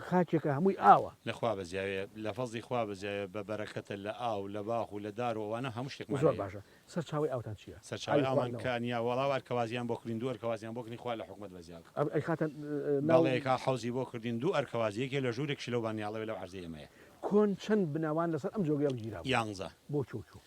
خاکێکە هەمووی ئاوە. لە خوا بەزیاوێ لە فەزڵی خوا بەزیاوێ بە بەرەکەتە لە ئاو لە باخ و لە دار و ئەوانە هەموو شتێکمان زۆر هەیە. باشە سەرچاوەی ئاوتان چیە؟ سەرچاوەی ئاوی ئاومان خواردنەوە. کانیە وەڵا ئەرکەوازیان بۆ کردین دوو ئەرکەوازیان بۆ کردین خوا لە حوکمەت بەزیاو. ئەیخاتە ناو. بەڵێ کا حەوزی بۆ کردین دوو ئەرکەوازی یەکێ لە ژوورێکشی لەو بانیاڵەوێ لەو عەرزەی ئێمەیە. کۆن چەند بناوان لەسەر ئەم جۆگەیە هەڵگیرابوو؟ یانزە. بۆ کوێ و کوێ؟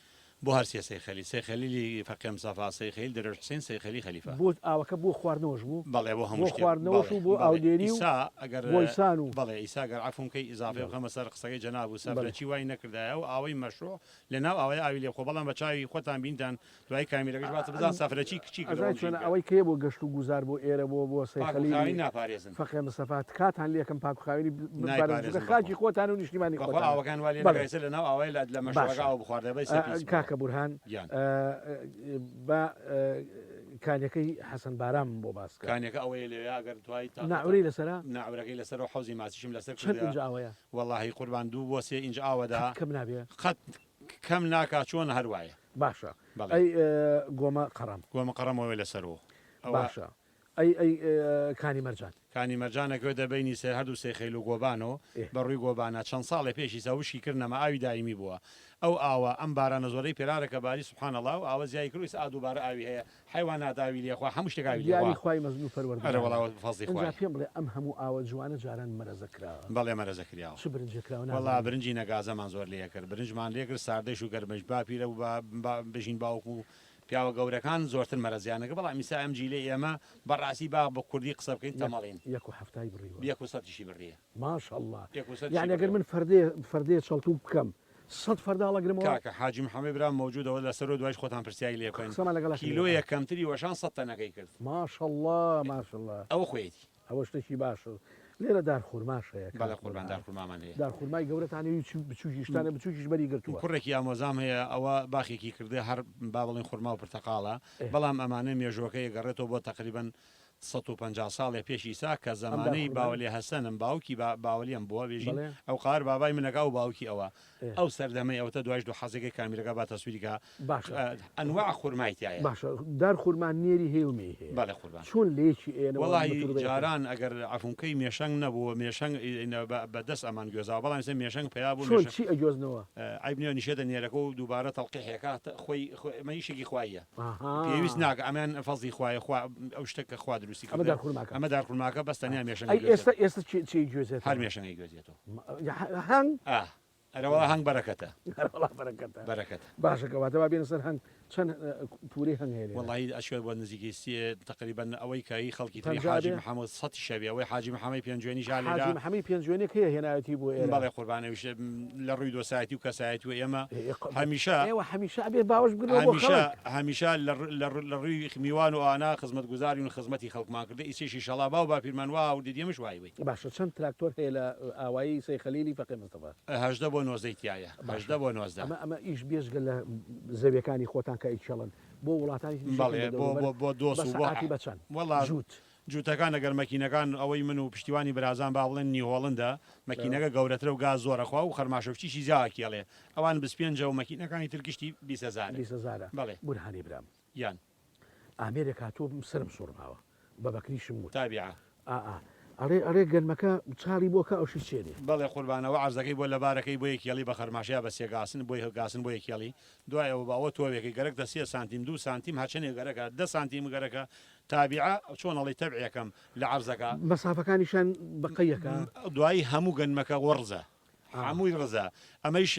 بۆ هەر سێ سەی خەلیل، سەی خەلیلی فەقێ مستەفا، سەی خەلیل دەروێش حوسێن، سەی خەلیل خەلیفە. بۆ ئاوەکە بۆ خواردنەوەش بوو؟ بەڵێ بۆ بۆ هەموو شتێک خواردنەوەش بەڵێ و بۆ بەڵێ ئاودێری و ئیسا ئەگەر بۆیسان و. بەڵێ ئیسا گەر عەفوم کەی ئیزافەی بەڵێ. بخەمە سەر قسەکەی جەناب و بەڵێ. سەفرەچی وای نەکردایە ئەو ئاوەی مەشروع لە ناو ئاوەیە ئاوی لێ بخۆ بەڵام بە چاوی خۆتان بینتان دوای کامیرەکەش باسە بزان سەفرەچی کچی کردەوە ئەزای ئەم چۆنە ژینگە. ئەوەی کەیە بۆ گەشت و گوزار بۆ ئێرە بۆ بۆ سەی پاک و خاوێنی خەلیلی ناپارێزن. فەقێ مستەفا تکاتان لێکەم پاک و خاوێنی بپارێزن چونکە نایپارێزن بەخوا. خاکی خۆتانە و نیشتیمانی بەخوا خۆتانە. ئاوەکان وا لێ بەڵێ. نەکا ئێستا لە ناو ئاوەیە لە لە مەشروعەکە باشە ئاو بخواردایە بەس سەر پیس بووە. کاکە بورهان گیان. با کانیەکەی حەسەن بارامم بۆ باس کە. کانیەکە ئەوەیە لەوێ ئەگەر دوای تاقەتە. ناعورەی لەسەرە؟ ناعورەکەی لەسەرە و حەوزی ماسیشم لەسەر چەند کردە. ئینج ئاوەیە؟ وەڵاهی قوربان دوو بۆ سێ ئینج ئاوەدا. قەت کەم نابێ؟ قەت کەم ناکا چۆن هەر وایە. باشە بەڵێ. ئەی گۆمە قەڕەم؟ گۆمە قەڕەم ئەوەیە لەسەرەوە. ئەوە. باشە ئەی ئەی کانی مەرجان؟ کانی مەرجان ئەکەوێتە بەینی سێ هەردوو سێخەیل و گۆبانۆ بە ڕووی گۆبانا چەند ساڵێ پێش ئیسا وشکی کرد نەما ئاوی دایمی بووە ئەو ئاوە ئەم بارانە زۆرەی پێرارە کە باری سبحان اللە ئەو ئاوە زیای کرد و ئیسا دووبارە ئاوی هەیە حەیوانات ئاوی لێ خوا هەموو شتێک ئاوی لێ دیاری خوا خوای مەزن و ئەرێ وەڵا پەروەردگارە فەزڵی ئینجا خوایە. پێم بڵێ ئەم هەموو ئاوە جوانە جاران مەرەزە کراوە؟ بەڵێ مەرەزە کریاوە. چ برنجێ کراوە وەڵا نازانم. برنجی نەگازەمان زۆر لێ کرد برنجمان لێ کرد ساردەیش و گەرمەیش باپیرە و با بژین باوکم و پیاوە گەورەکان زۆرتر مەرەزیان ئەکرد بەڵام ئیستا ئەم جیلەی ئێمە بەڕاستی با بە کوردی قسە بکەین تەمەڵین. یەک و حەفتای بڕیوە. یەک و سەتیشی بڕیە. ماشااللە یەک و سەتیشی یانی ئەگەر بڕیوە. من فەردێ فەردێ چەڵتوو بکەم سەد فەردە هەڵەگرمەوە؟ کاکە حاجی محمد برام مەوجودە وە لەسەرو دوایش خۆتان پرسیاری لێ بکەن قسەمان لەگەڵا کردووە. کیلۆیەک کەمتری وەشان سەد تەنەکەی کرد. ماشااللە ماشااللە. ئەوە خۆیەتی. ئەوە شتێکی باشە. لێرە دار خورماش هەیە کاک بەڵێ قوربان بورهان. دار خورمامان هەیە. دار خورمای گەورەتان هەیە و بچووکیشتان هەیە بچووکیش بەری گرتووە. کوڕێکی ئامۆزام هەیە ئەوە باخێکی کردە هەر با بڵێین خورما و پرتەقاڵە بەڵام ئەمانە مێژووەکەی ئەگەڕێتەوە بۆ تەقریبەن 150 ساڵێ پێش ئیسا کە ئەم دار زەمانەی خورمایە؟ باوەلێ هەسەنم باوکی با باوەلێم بووە بێژین بەڵێ. ئەوقار بابای منەکا و باوکی ئەوە ئێ. ئەو سەردەمەی ئەوتە دوایش دوو حەزێکەی کامیرەکە با تەسویری کا باشە. ئەنواع خورمای تیایە. باشە دار خورما نێری هەیە و مێی هەیە بەڵێ قوربان. چۆن لە یەکی ئێنەوە وەڵاهی متوربەیەکە؟ جاران ئەگەر عەفوم کەی مێشەنگ نەبوو مێشەنگ بە دەست ئەمان گوێزاوە بەڵام ئێستا مێشەنگ پەیا بوو چۆن مێشەنگ چی ئەگوێزنەوە؟ عەیب نیە نیشێتە نێرەکە و دووبارە تەڵقیحێکا خۆی خۆی ئەمە ئیشێکی خواییە ئەها. پێویست ناکا ئەمەیان فەزڵی خوایە خوا ئەو شتە کە خوا دروستی ئەمە کردووە دار خورماکە. ئەمە دار خورماکە بەس تەنیا مێشەنگ ئەی ئێستا ئەگوێزێتەوە. ئێستا چی چی ئەگوێزێتەوە؟ هەر مێشەنگ ئەیگوێزێتەوە. هەنگ؟ ئا. ئەرەوەڵا هەنگ بەرەکەتە. ئەرەوەڵا بەرەکەتە. بەرەکەتە. باشە کەواتە با بێینە سەر هەنگ. چەند پورەی هەنگ هەیە لێرە؟ وەڵاهی ئەچێت بۆ نزیکەی سێ تەقریبەن ئەوەی کە هی خەڵکی تری 50 حاجی بێ؟ محەمەد سەتیش هەبێ ئەوەی حاجی محەمەی پێنجوێنیش ها حاجی لێرە محەمەی پێنجوێنێک هەیە هێناوێتی بۆ ئێرە. بەڵێ قوربان ئەویش لە ڕووی دۆسایەتی و کەسایەتی و ئێمە هەمیشە ئێوە هەمیشە ئەبێ باوەش بگرنەوە بۆ هەمیشە خەڵک. هەمیشە لە ڕ- لە ڕ- لە ڕووی میوان و ئەوانە خزمەتگوزارین و خزمەتی خەڵکمان کردە ئیسەیش ئیشەڵا باو باپیرمان وا هاوردێتی ئێمەش وای بووین. باشە چەند تراکتۆر هەیە لە ئاوایی سەی خەلیلی فەقێ مستەفا؟ 18 بۆ 19 ی تیایە باشە 18 بۆ 19. ئەمە ئەمە ئیش بێجگە لە زەویەکانی خۆتان کە ئەیکێڵن بۆ وڵاتانی تریش بەڵێ ئەکەن بە بۆ دەوروبەر بۆ بۆ بە دۆس و بۆ سەعاتی بە چەند وەڵا جووت؟ جووتەکان ئەگەر مەکینەکان ئەوەی من و پشتیوانی برازان با بڵێن نیهۆڵندە مەکینەکە گەورەترە و گاز زۆر ئەخوا و خەرماشەوچیشی زیا ئەکێڵێ ئەوان بسپێنجە و مەکینەکانی تر گشتی بیسەزارن بیست هەزارە بەڵێ بورهانی برام. گیان. ئامێرێک هاتووە سەرم سوڕماوە بە بەکریشم وت. تابیعە. ئا ئا ئەڵێ ئەڵێ گەنمەکە چاڵی بۆ کە ئەوشی چێنێ. بەڵێ قوربان ئەوە عەرزەکەی بۆ لەبارەکەی بۆ یەکێڵی بە خەرماشە یا بە سێگاسن بۆی گاسن بۆ یەکێڵی دوای ئەوە بە ئەوە تۆوێکەی گەرەکتە سێ سانتیم دوو سانتیم هەرچەنێک گەرەکە دە سانتیم گەرەکە تابیعە چۆن ئەڵێی تەبعێکەم لە عەرزەکە. مەسافەکانیشیان بە قەیەکە. دوایی هەموو گەنمەکە وەڕزە هەمووی ڕزە ئەمەیش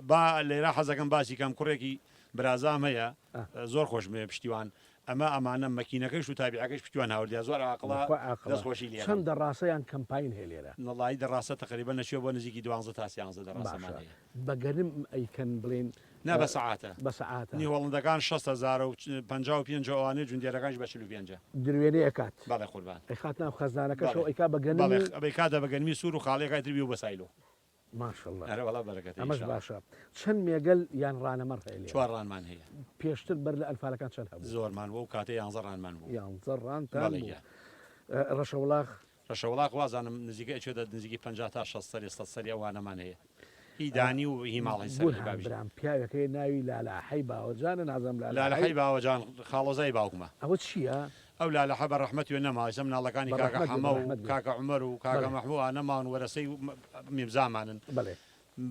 با لێرا حەزەکەم باسی کەم کوڕێکی برازام هەیە زۆر خۆشمەوێ پشتیوان ئەمە ئەمانە مەکینەکەیش و تابیعەکەیش پشتیوان هاوردیە زۆر ئاقڵە بەخوا ئاقڵە دەست خۆشی لێ چەند ئەکەم. دەڕاسە یان کەمپاین هەیە لێرە؟ وەڵایی دەڕاسە تەقریبەن ئەچێ بۆ نزیکی دوانزە تا سیانزە دەڕاسەمان باشە هەیە. بە گەنم ئەیکەن بڵێن نا بە سەعاتە. بە سەعاتە. نیهۆڵندەکان 60 هەزارە و 55 ە ئەوانەی جوندێرەکانیش بە 45 ە. دروێنەی ئەکات. بەڵێ قوربان. ئەیخات ناو خەزانەکەشەوە بەڵێ ئەیکا بە گەنم بەڵێ و. ئەیکاتە بە گەنمی سوور و خاڵیەکای تر بیو بە سایلۆ. ماشاءاللە ئەرێ وەڵا بەرەکەتە ئەمەش ان شاء اللە. باشە. چەند مێگەل یان ڕانەمەڕ هەیە لێرە؟ چوار ڕانمان هەیە. پێشتر بەر لە ئەنفالەکان چەند هەبوو؟ زۆرمان بوو ئەو کاتە یانزە ڕانمان بوو. یانزە ڕانتان بەڵێ بوو. گیان. ڕەشەوڵاخ؟ ڕەشەوڵاخ وازانم نزیکەی ئەچێتە نزیکی 50 تا 60 سەری 100 سەری ئەوانەمان هەیە. هی دانی و هی ماڵی سەر هی بورهان بابی. برام پیاوێک هەیە ناوی لالە حەی باوەجانە نازانم لالە لالە حەی. حەی باوەجان خاڵۆزای باوکمە. ئەوە چییە؟ ئەو لالەحە بە ڕەحمەت وێ نەماوە ئیستا مناڵەکانی بە کاکە ڕەحمەت بێ حەمە بە و ڕەحمەت بێ. کاکە عومەر و کاکە بەڵێ. مەحموو ئا نەماون وەرەسەی میرزامانن. بەڵێ.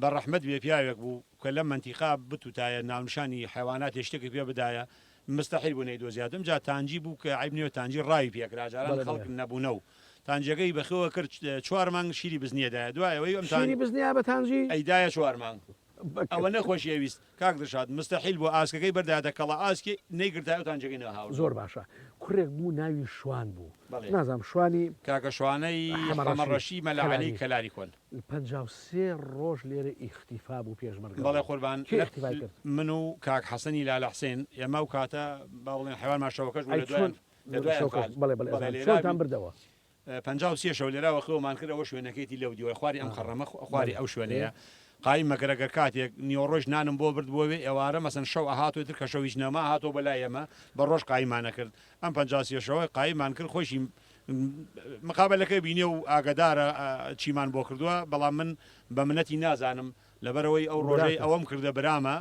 بە ڕەحمەت بێ پیاوێک بوو کە لەم مەنتیقە بتوتایە ناونیشانی حەیواناتێ شتێکی پێ بدایە مستەحیل بوو نەیدۆزیات ئمجا تانجی بوو کە عەیب نیە تانجی ڕاوی پێ ئەکرا جاران بەڵێ خەڵک بەڵێ. نەبوونە و تانجیەکەی بەخێوە کرد چوار مانگ شیری بزنیە دایە دوای ئەوەی ئەم تان شیری بزنیا بە تانجی؟ ئەیدایە چوار مانگ ئەوە نەخۆشی ئەویست کاک دڵشاد مستەحیل بوو ئاسکەکەی بەردایەتە کەڵە ئاسکی نەیگرتایە و تانجیەکەی نەهاوردبوو. زۆر باشە کوڕێک بوو ناوی شوان بوو بەڵێ. نازانم شوانی کاکە شوانەی حەمە حەمە ڕەشی ڕەشی مەلا عەلی کەلاری. کەلاری کۆن. 53 ڕۆژ لێرە ئیختیفا بوو پێشمەرگە بەڵێ بوو قوربان کێ ئیختیفای کرد؟ من و کاک حەسەنی لالە حسێن ئێمە ئەو کاتە با بڵێن حەیوانمان شەوەکەش بوو ئەی لە دوای چۆن لە دوای شەوکەش ئەنفال بەڵێ بەڵێ بەڵێ ئەزانم لێرا چۆنتان بردەوە؟ 53 شەو لێرا وەخێومان کرد ئەوە شوێنەکەیتی لەو دیوە خواری ئەم خەڕەمە خواری بەڵێ ئەو شوێنەیە قایم مەکەر ئەگەر کاتێک نیوەڕۆیش نانم بۆ برد بۆ وێ ئێوارە مەسەن شەو ئەهاتۆ ئیتر کە شەو هیچ نەما هاتۆ بۆ لای ئێمە بە ڕۆژ قایممان ئەکرد ئەم 53 شەوە قایممان کرد خۆیشی مقابەلەکەی بینێ و ئاگەدارە چیمان بۆ کردووە بەڵام من بە منەتی نازانم لەبەرئەوەی ئەو ڕۆژەی براتە. ئەوەم کردە برامە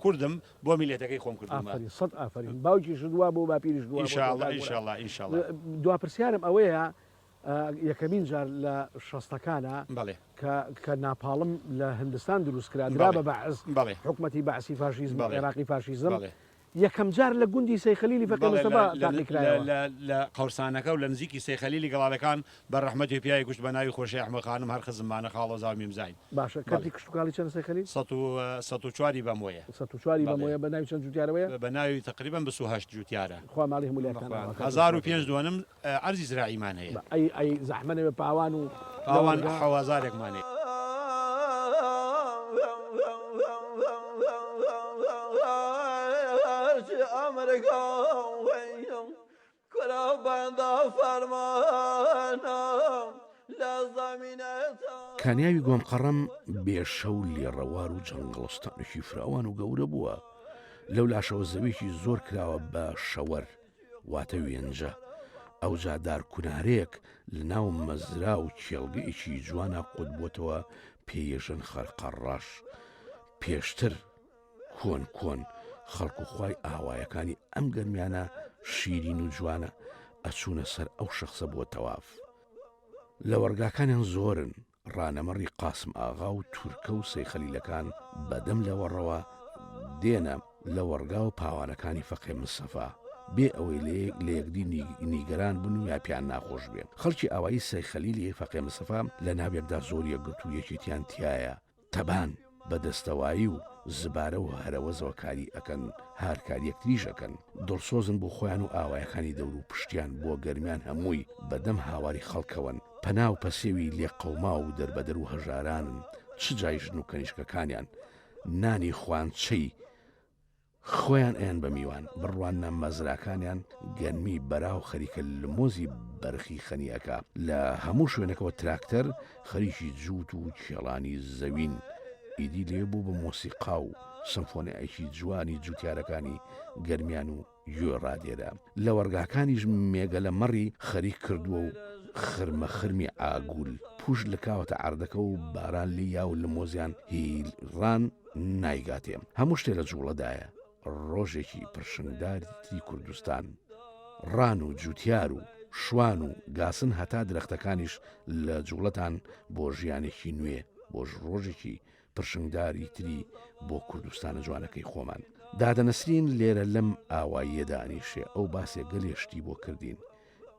کوردم بۆ میللەتەکەی خۆم کردوومە. ئافەرین سەد ئافەرین باوکیشت وا بوو باپیریشت وا بوو تۆ ئینشاڵڵا کاک موراد. ئینشاڵڵا ئینشاڵڵا. دوا پرسیارم ئەوەیە یەکەمین جار لە شەستەکانا بەڵێ. کە کە ناپاڵم لە هندستان دروست کرا درا بەڵێ بە بەعس بەڵێ. حکومەتی بەعسی فاشیزم و بەڵێ عێراقی فاشیزم بەڵێ. یەکەم جار لە گوندی سەیخەلیلی فەقێ بەڵێ لە مستەفا لە تاقی لە کرایەوە. لە لە قەورسانەکە و لە نزیکی سەیخەلیلی گەڵالەکان بە ڕەحمەتی پیاوی کوشت بە ناوی خۆشەی ئەحمەد خانم هەر خزممانە خاڵۆزا و میمزاین. باشە بەڵێ. کەرتی کشتوکاڵی چەندە سەیخەلیل؟ 104 ی بەمۆیە. 104 ی بەڵێ. بەمۆیە بە ناوی چەند جوتیارەوەیە؟ بە ناوی تەقریبەن 28 جوتیارە. خوا ماڵی هەموو لایەکتان ئاوا کات 1005 دۆنم عەرزی زراعیمان هەیە. ئەی ئەی زەحمە نەبێ پاوان و پاوان لەوەڕگا؟ حەوازارێکمان هەیە. کانیاوی گۆمقەڕەم بێ شەو لێڕەوار و جەنگەڵستانێکی فراوان و گەورە بووە، لەولاشەوە زەویەکی زۆر کراوە بە شەوەر، واتە وێنجە، ئەوجا دارکونارەیەک لە ناو مەزرا و کێڵگەیەکی جوانا قوتبۆتەوە پێی یەژن خەرقەڕەش. پێشتر کۆن کۆن خەڵک و خوای ئاوایەکانی ئەم گەرمیانە شیرین و جوانە ئەچوونە سەر ئەو شەخسە بۆ تەواف. لەوەڕگاکانیان زۆرن، ڕانەمەڕی قاسم ئاغا و تورکە و سەیخەلیلەکان بە دەم لەوەڕەوە دێنە لەوەڕگا و پاوانەکانی فەقێ مستەفا، بێ ئەوەی لە یەکدی نیگەران بن و یا پێیان ناخۆش بێ. خەڵکی ئاوایی سەیخەلیلی فەقێ مستەفا لە ناو یەکدا زۆر یەکگرتوو یەکێتیان تیایە، تەبان بە دەستەوایی و زبارە و هەرەوەزەوە کاری ئەکەن، هارکاری یەکتریش ئەکەن، دڵسۆزن بۆ خۆیان و ئاوایەکانی دەور و پشتیان، بۆ گەرمیان هەمووی بە دەم هاواری خەڵکەوەن، پەنا و پەسێوی لێقەوماو و دەربەدەر و هەژارانن، چ جای ژن و کەنیشکەکانیان نانی خوانچەی خۆیان ئەیەن بە میوان، بڕواننە مەزراکانیان گەنمی بەراو خەریکە لمۆزی بەرخی خەنی ئەکا، لە هەموو شوێنەکەوە تراکتەر خەریکی جووت و کێڵانی زەوین، ئیدی لەوێ بوو بە مۆسیقا و سمفۆنیایەکی جوانی جووتیارەکانی گەرمیان و گوێ ڕادێرە. لەوەڕگاکانیش مێگەلە مەڕی خەریک کردووە و خرمە خرمی عاگول پووش لکاوەتە عەردەکە و باران لێی یا و لمۆزیان هی ڕان نایگاتێ. هەموو شتێ لە جووڵەدایە. ڕۆژێکی پرشنگداری تری کوردستان. ڕان و جووتیار و شوان و گاسن هەتا درەختەکانیش لە جووڵەدان بۆ ژیانێکی نوێ، بۆ ڕۆژێکی پرشنگداری تری بۆ کوردستانە جوانەکەی خۆمان. دادە نەسرین لێرە لەم ئاواییە دانیشێ ئەو باسێ گەلێ شتی بۆ کردین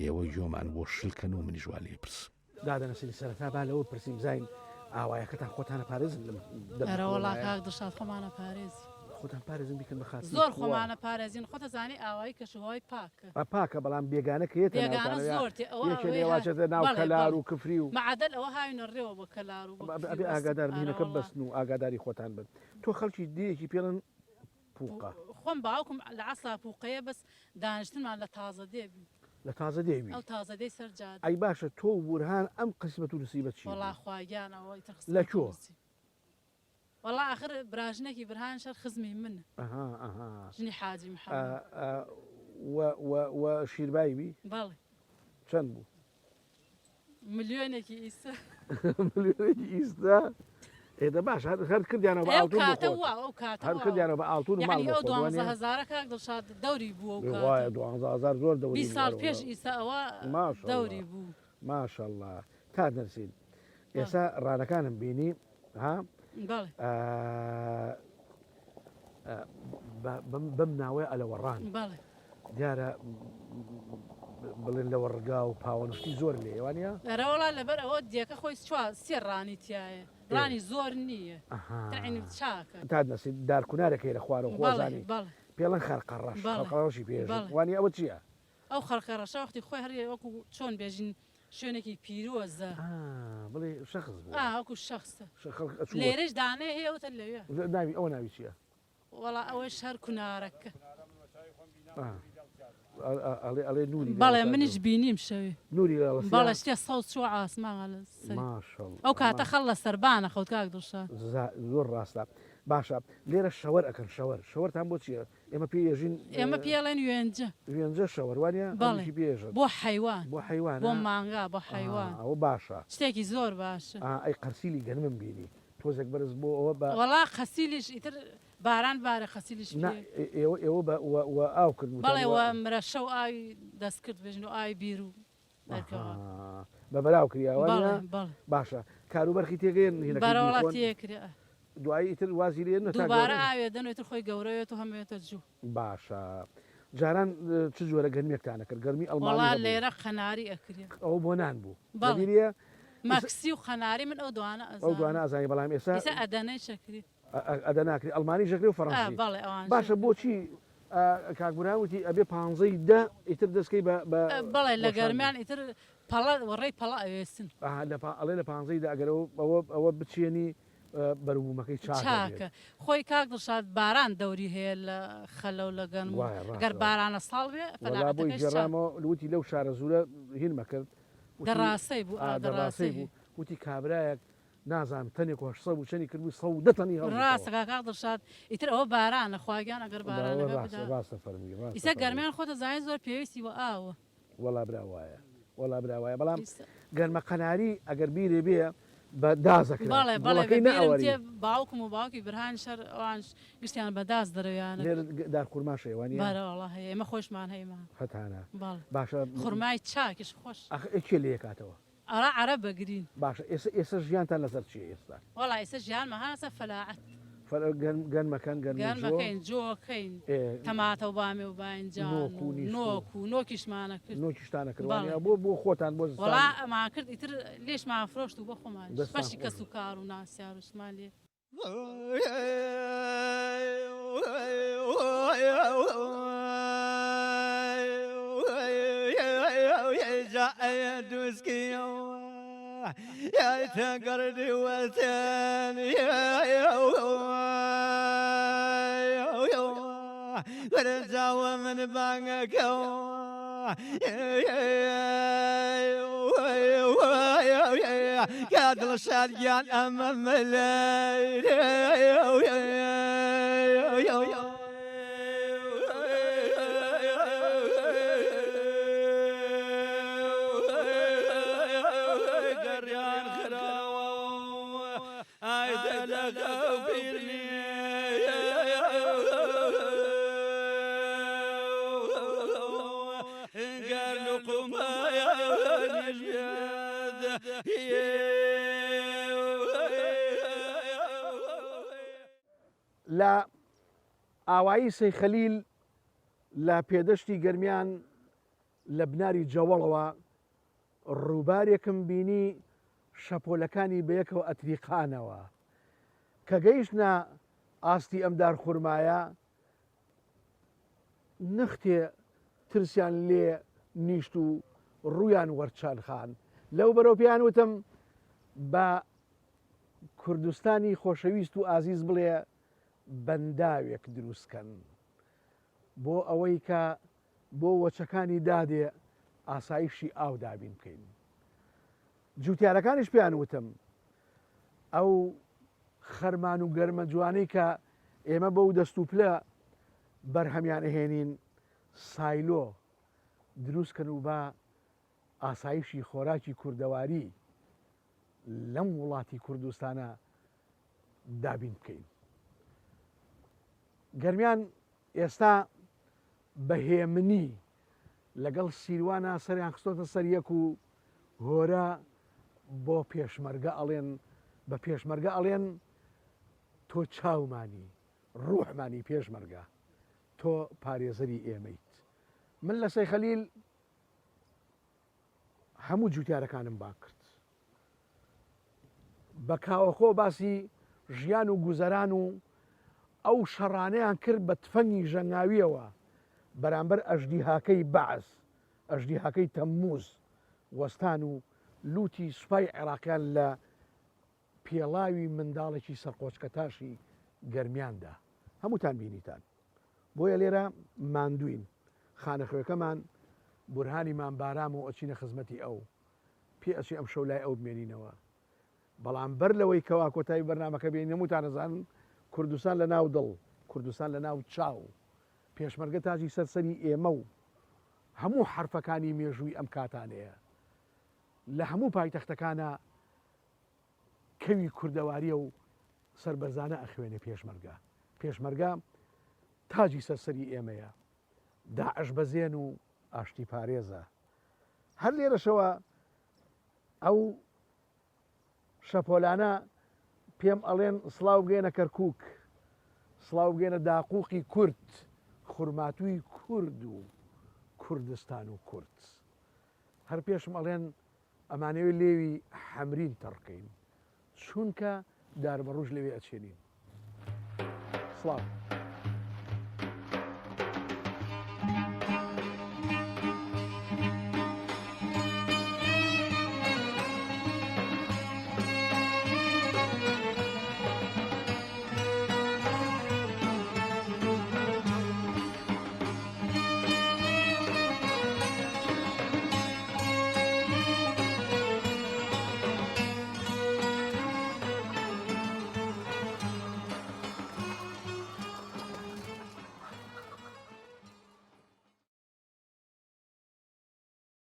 ئێوە گۆمان بۆ شل کەن و منیش وا لێ پرسم. دادە نەسرین سەرەتا با لەوە پرسین بزانین ئاوایەکەتان خۆتان ئەپارێزن لەم دەم ئەرەوەڵا کاک دڵشاد خۆمان ئەپارێزین. خۆتان پارێزن بیکەن بە خاتری زۆر خۆمان ئەپارێزین خۆت ئەزانی ئاوایی کەش و هەوای پاکە. پاکە بەڵام بێگانە کە یەتە بێگانە زۆر تێ ئەوە یەکێ لێ واچێتە ناو کەلار و کفری و مەعەدەل ئەوە هاوینە ڕێوە بۆ کەلار و بۆ کفری ئەبێ ئاگادار بینەکە بەسن و ئاگاداری خۆتان بن تۆ خەڵکی دێیەکی پێڵن پوقە. خۆم باوکم لە عەسلا پوقەیە بەس دانیشتنمان لە تازە دێ بی. لە تازە دێ بی. ئەو تازە دێی سەر جادە. ئەی باشە تۆ و بورهان ئەم قسمەت و نسیبە چی بوو؟ وەڵا خوا گیان ئەوە ئیتر قسمەت لە کوێ؟ و نسیب. وەڵا ئاخر براژنێکی برهان شەر خزمی منە. ئەها ئەها. ژنی حاجی محەمەد. و و و شیربای بی؟ بەڵێ. چەند بوو؟ ملیۆنێکی ئیستا. ملیۆنێکی ئیستا؟ ئێ دە باش هەر هەر کردیانەوە بە ئەو ئاڵتون بۆ کاتە خۆت. وا ئەو کاتە هەر وا. کردیانەوە بە ئاڵتون و ماڵ یەعنی بۆ ئەو خۆت دوانزە وانیە؟ هەزارە کاک دڵشاد دەوری بوو ئەو ئێ وایە کاتە. 12 هەزار زۆر دەوری 20 بوو ساڵ ئەرێ پێش وەڵا. ئیستا ئەوە ماشەڵڵا دەوری بوو. ماشەڵڵا. کاک نەرسین بەڵێ. ئێستا ڕانەکانم بینی ها بەڵێ. بەم ناوەی ئەلەوەڕان بەڵێ. دیارە بڵێن لەوەڕگا و پاوەنشتی زۆر لێیە وانە؟ ئەرەوەڵا لەبەر ئەوە دیەکە خۆی چوار سێ ڕانی تایە ڕانی زۆر نییە تەعین چاکە. تا نەسی دارکونارێک هەیە لە خوارەوە خۆ ئەزانی پێڵن خەرقەڕەش خەرقەڕەشی پێ ئێژن وانە ئەوە چییە؟ ئەو خەرقەڕەشە وەختی خۆی هەر وەکو چۆن بێژین شوێنێکی پیرۆزە. ئا بڵێ شەخس بووە. ئا وەکو شەخسە. خەڵک ئەچوو. لێرەش دانەیە هەیە ئەوتە لەوێ. ناوی ئەوە ناوی چییە؟ وەڵا ئەوەش هەر کونارەکە. ئەڵێ ئەڵێ نوری بەڵێ منیش بینیم شەوێ. نوری لەڵە بەڵێ شتێ سەوز چووە ئاسمان لە سەری. ماشەڵڵا. ئەو کاتە خەڵ لە سەربانە خەوت کاک دڵشاد. زۆر ڕاستە. باشە لێرە شەوەر ئەکەن شەوەر شەوەرتان بۆ چییە؟ ئێمە پێی ئێژین. ئێمە پێی ئەڵێن وێنجە. وێنجە شەوەر وانیە؟ بەڵێ ئەویشی پێ ئێژن. بۆ حەیوان. بۆ حەیوانە؟ بۆ مانگا بۆ حەیوان. ئا ئەوە باشە. شتێکی زۆر باشە. ئا ئەی قەرسیلی گەنمم بینی تۆزێک بەرز بۆ ئەوە بە. وەڵا قەسیلیش ئیتر باران بارێ قەسیلیش نا پێ. ئێوە ئێوە بە وە وە ئاو کردبووتان بەڵێ وە. وە مرەشە و ئاوی دەستکرد بێژن و ئاوی بیر و دەرکەوە. ئەها بە بەراو کریا وانیە؟ بەڵێ بەڵێ. باشە کاروبەرخی تێگەیەن هینەکەی بەرەوەڵا بیخۆن؟ تێکرێ ئە. دوایی ئیتر وازی لێ نەتا دووبارە گەورە. ئاوێ دەن و ئیتر خۆی گەورەوێت و هەموێتە جوو. باشە جاران چ جۆرە گەنمێکتان ئەکرد گەرمی ئەڵمانی وەڵا هەبوو. لێرە قەناری ئەکرێ. ئەوە بۆ نان بوو بەڵێ. لەبیریە؟ مەکسی و قەناری من ئەو دوانە ئەو ئەزانم. دوانە ئەزانی بەڵام ئێستا. ئێستا ئەدەنەیش ئەکرێ. ئەدەنە ئەکرێ ئەڵمانیش ئەکرێ و ئا فەڕەنسی. بەڵێ ئەوانش باشە ئەکرێ. بۆچی کاک بورهان وتی ئەبێ پانزەی دە ئیتر دەست کەی بە بە بەڵێ لە وەشاندن. گەرمیان ئیتر پەڵە وەڕەی پەڵە ئەوێسن. ئەها لە پا ئەڵێ لە پانزەی دە ئەگەر ئەوە ئەوە ئەوە بچێنی بەروبوومەکەی چاک ئەبێت. چاکە خۆی کاک دڵشاد باران دەوری هەیە لە خەلە و لە گەنم و وایە ڕاستە گەر بارانە ساڵ بێ وەڵا بۆی فەلاحەتەکەش چاکە. گێڕامەوە وتی لەو شارەزوورە هینمە کرد وتی دەڕاسەی بوو ئا ئا دەڕاسەی دەڕاسەی بوو وتی کابرایەک نازانم تەنێک و 800 بوو چەنی کردبوو 110 تەنی هەڵگرتەوە. ڕاستە کاک دڵشاد ئیتر ئەوە بارانە خوا گیان ئەگەر بەڵێ بارانەکە ڕاستە بدا ڕاستە فەرمووی ڕاستە ئیسە فەرمووی. گەرمیان خۆت ئەزانی زۆر پێویستی وە ئاوە. وەڵا برا وایە وەڵا برا وایە بەڵام ئیسە. گەنمە قەناری ئەگەر بیرێ بێ بە داز ئەکرا بەڵێ بەڵێ بە گوڵەکەی بیرم نەئەوەری. تێ باوکم و باوکی برهانیش هەر ئەوانش گشتیان بە داز دەرەویانە. لێرە دار خورماش هەیە وانیە؟ بەرە وەڵا هەیە ئێمە خۆشمان هەیمان. هەتانە بەڵێ باشە. خورمای چاکیش خۆش. ئاخ ئێ کێ لێ ئەکاتەوە؟ ئەڕا عەرەب بەگرین. باشە ئێسە ئێسە ژیانتان لەسەر چیە ئێستا؟ وەڵا ئێسە ژیانمان ها لەسەر فەلاعەت. فەلا گەنم گەنمەکەن گەنم و جۆ. گەنمەکەین جۆکەین ئێ. تەماتە و بامێ و باینجان نۆک و و نیسک و. نۆک و نۆکیشمانە کرد. نۆکیشتانە کرد بەڵێ. وانیە بۆ بۆ خۆتان بۆ زستان. وەڵا ئەمان کرد ئیتر لێشمان فرۆشت و بۆ خۆمانیش دەستان بەشی خۆش کەس بێ. و کار و ناسیار و شتمان لێ. لە ئاوایی سەیخەلیل لە پێدەشتی گەرمیان لە بناری جەوەڵەوە ڕووبارێکم بینی شەپۆلەکانی بەیەکەوە ئەتریقانەوە. کە گەیشتنە ئاستی ئەم دارخورمایە نەختێ ترسیان لێ نیشت و ڕوویان وەرچەرخان. لەو بەرەو پێیان وتم بە کوردستانی خۆشەویست و ئازیز بڵێ بەنداوێک دروست کەن بۆ ئەوەی کە بۆ وەچەکانی دادێ ئاسایشی ئاو دابین بکەین. جوتیارەکانیش پێیان وتم ئەو خەرمان و گەرمە جوانەی کە ئێمە بەو دەست و پلە بەرهەمیان ئەهێنین سایلۆ دروست کەن و با ئاسایشی خۆراکی کوردەواری لەم وڵاتی کوردستانە دابین بکەین. گەرمیان ئێستا بە هێمنی لەگەڵ سیروانا سەریان خستۆتە سەر یەک و هۆرە بۆ پێشمەرگە ئەڵێن بە پێشمەرگە ئەڵێن تۆ چاومانی ڕوحمانی پێشمەرگە تۆ پارێزەری ئێمەیت من لە سەیخەلیل هەموو جوتیارەکانم بانگ کرد بە کاوەخۆ باسی ژیان و گوزەران و ئەو شەڕانەیان کرد بە تفەنگی ژەنگاویەوە بەرامبەر ئەژدیهاکەی بەعس ئەژدیهاکەی تەمموز وەستان و لوتی سوپای عێراقیان لە پێڵاوی منداڵێکی سەرقۆچکەتاشی گەرمیان دا. هەمووتان بینیتان. بۆیە لێرە ماندووین. خانەخوێکەمان بورهانی مام بارامە و ئەچینە خزمەتی ئەو. پێ ئەچێ ئەمشەو لای ئەو بمێنینەوە. بەڵام بەر لەوەی کەوا کۆتایی بەرنامەکە بێنین هەمووتان ئەزانن کوردستان لە ناو دڵ، کوردستان لە ناو چاو. پێشمەرگە تاجی سەر سەری ئێمە و هەموو حەرفەکانی مێژووی ئەم کاتانەیە. لە هەموو پایتەختەکانا کەوی کوردەواریە و سەربەرزانە ئەخوێنێ پێشمەرگە پێشمەرگە تاجی سەر سەری ئێمەیە داعش بەزێن و ئاشتی پارێزە هەر لێرەشەوە ئەو شەپۆلانە پێم ئەڵێن سڵاو بگەێنە کەرکک سڵاو بگەێنە داقوقی کورد خورماتووی کورد و کوردستان و کورد هەر پێشم ئەڵێن ئەمانەوێ لێوی حەمرین تەڕ کەین چونکە داربەڕووش لەوێ ئەچێنین. سڵاو.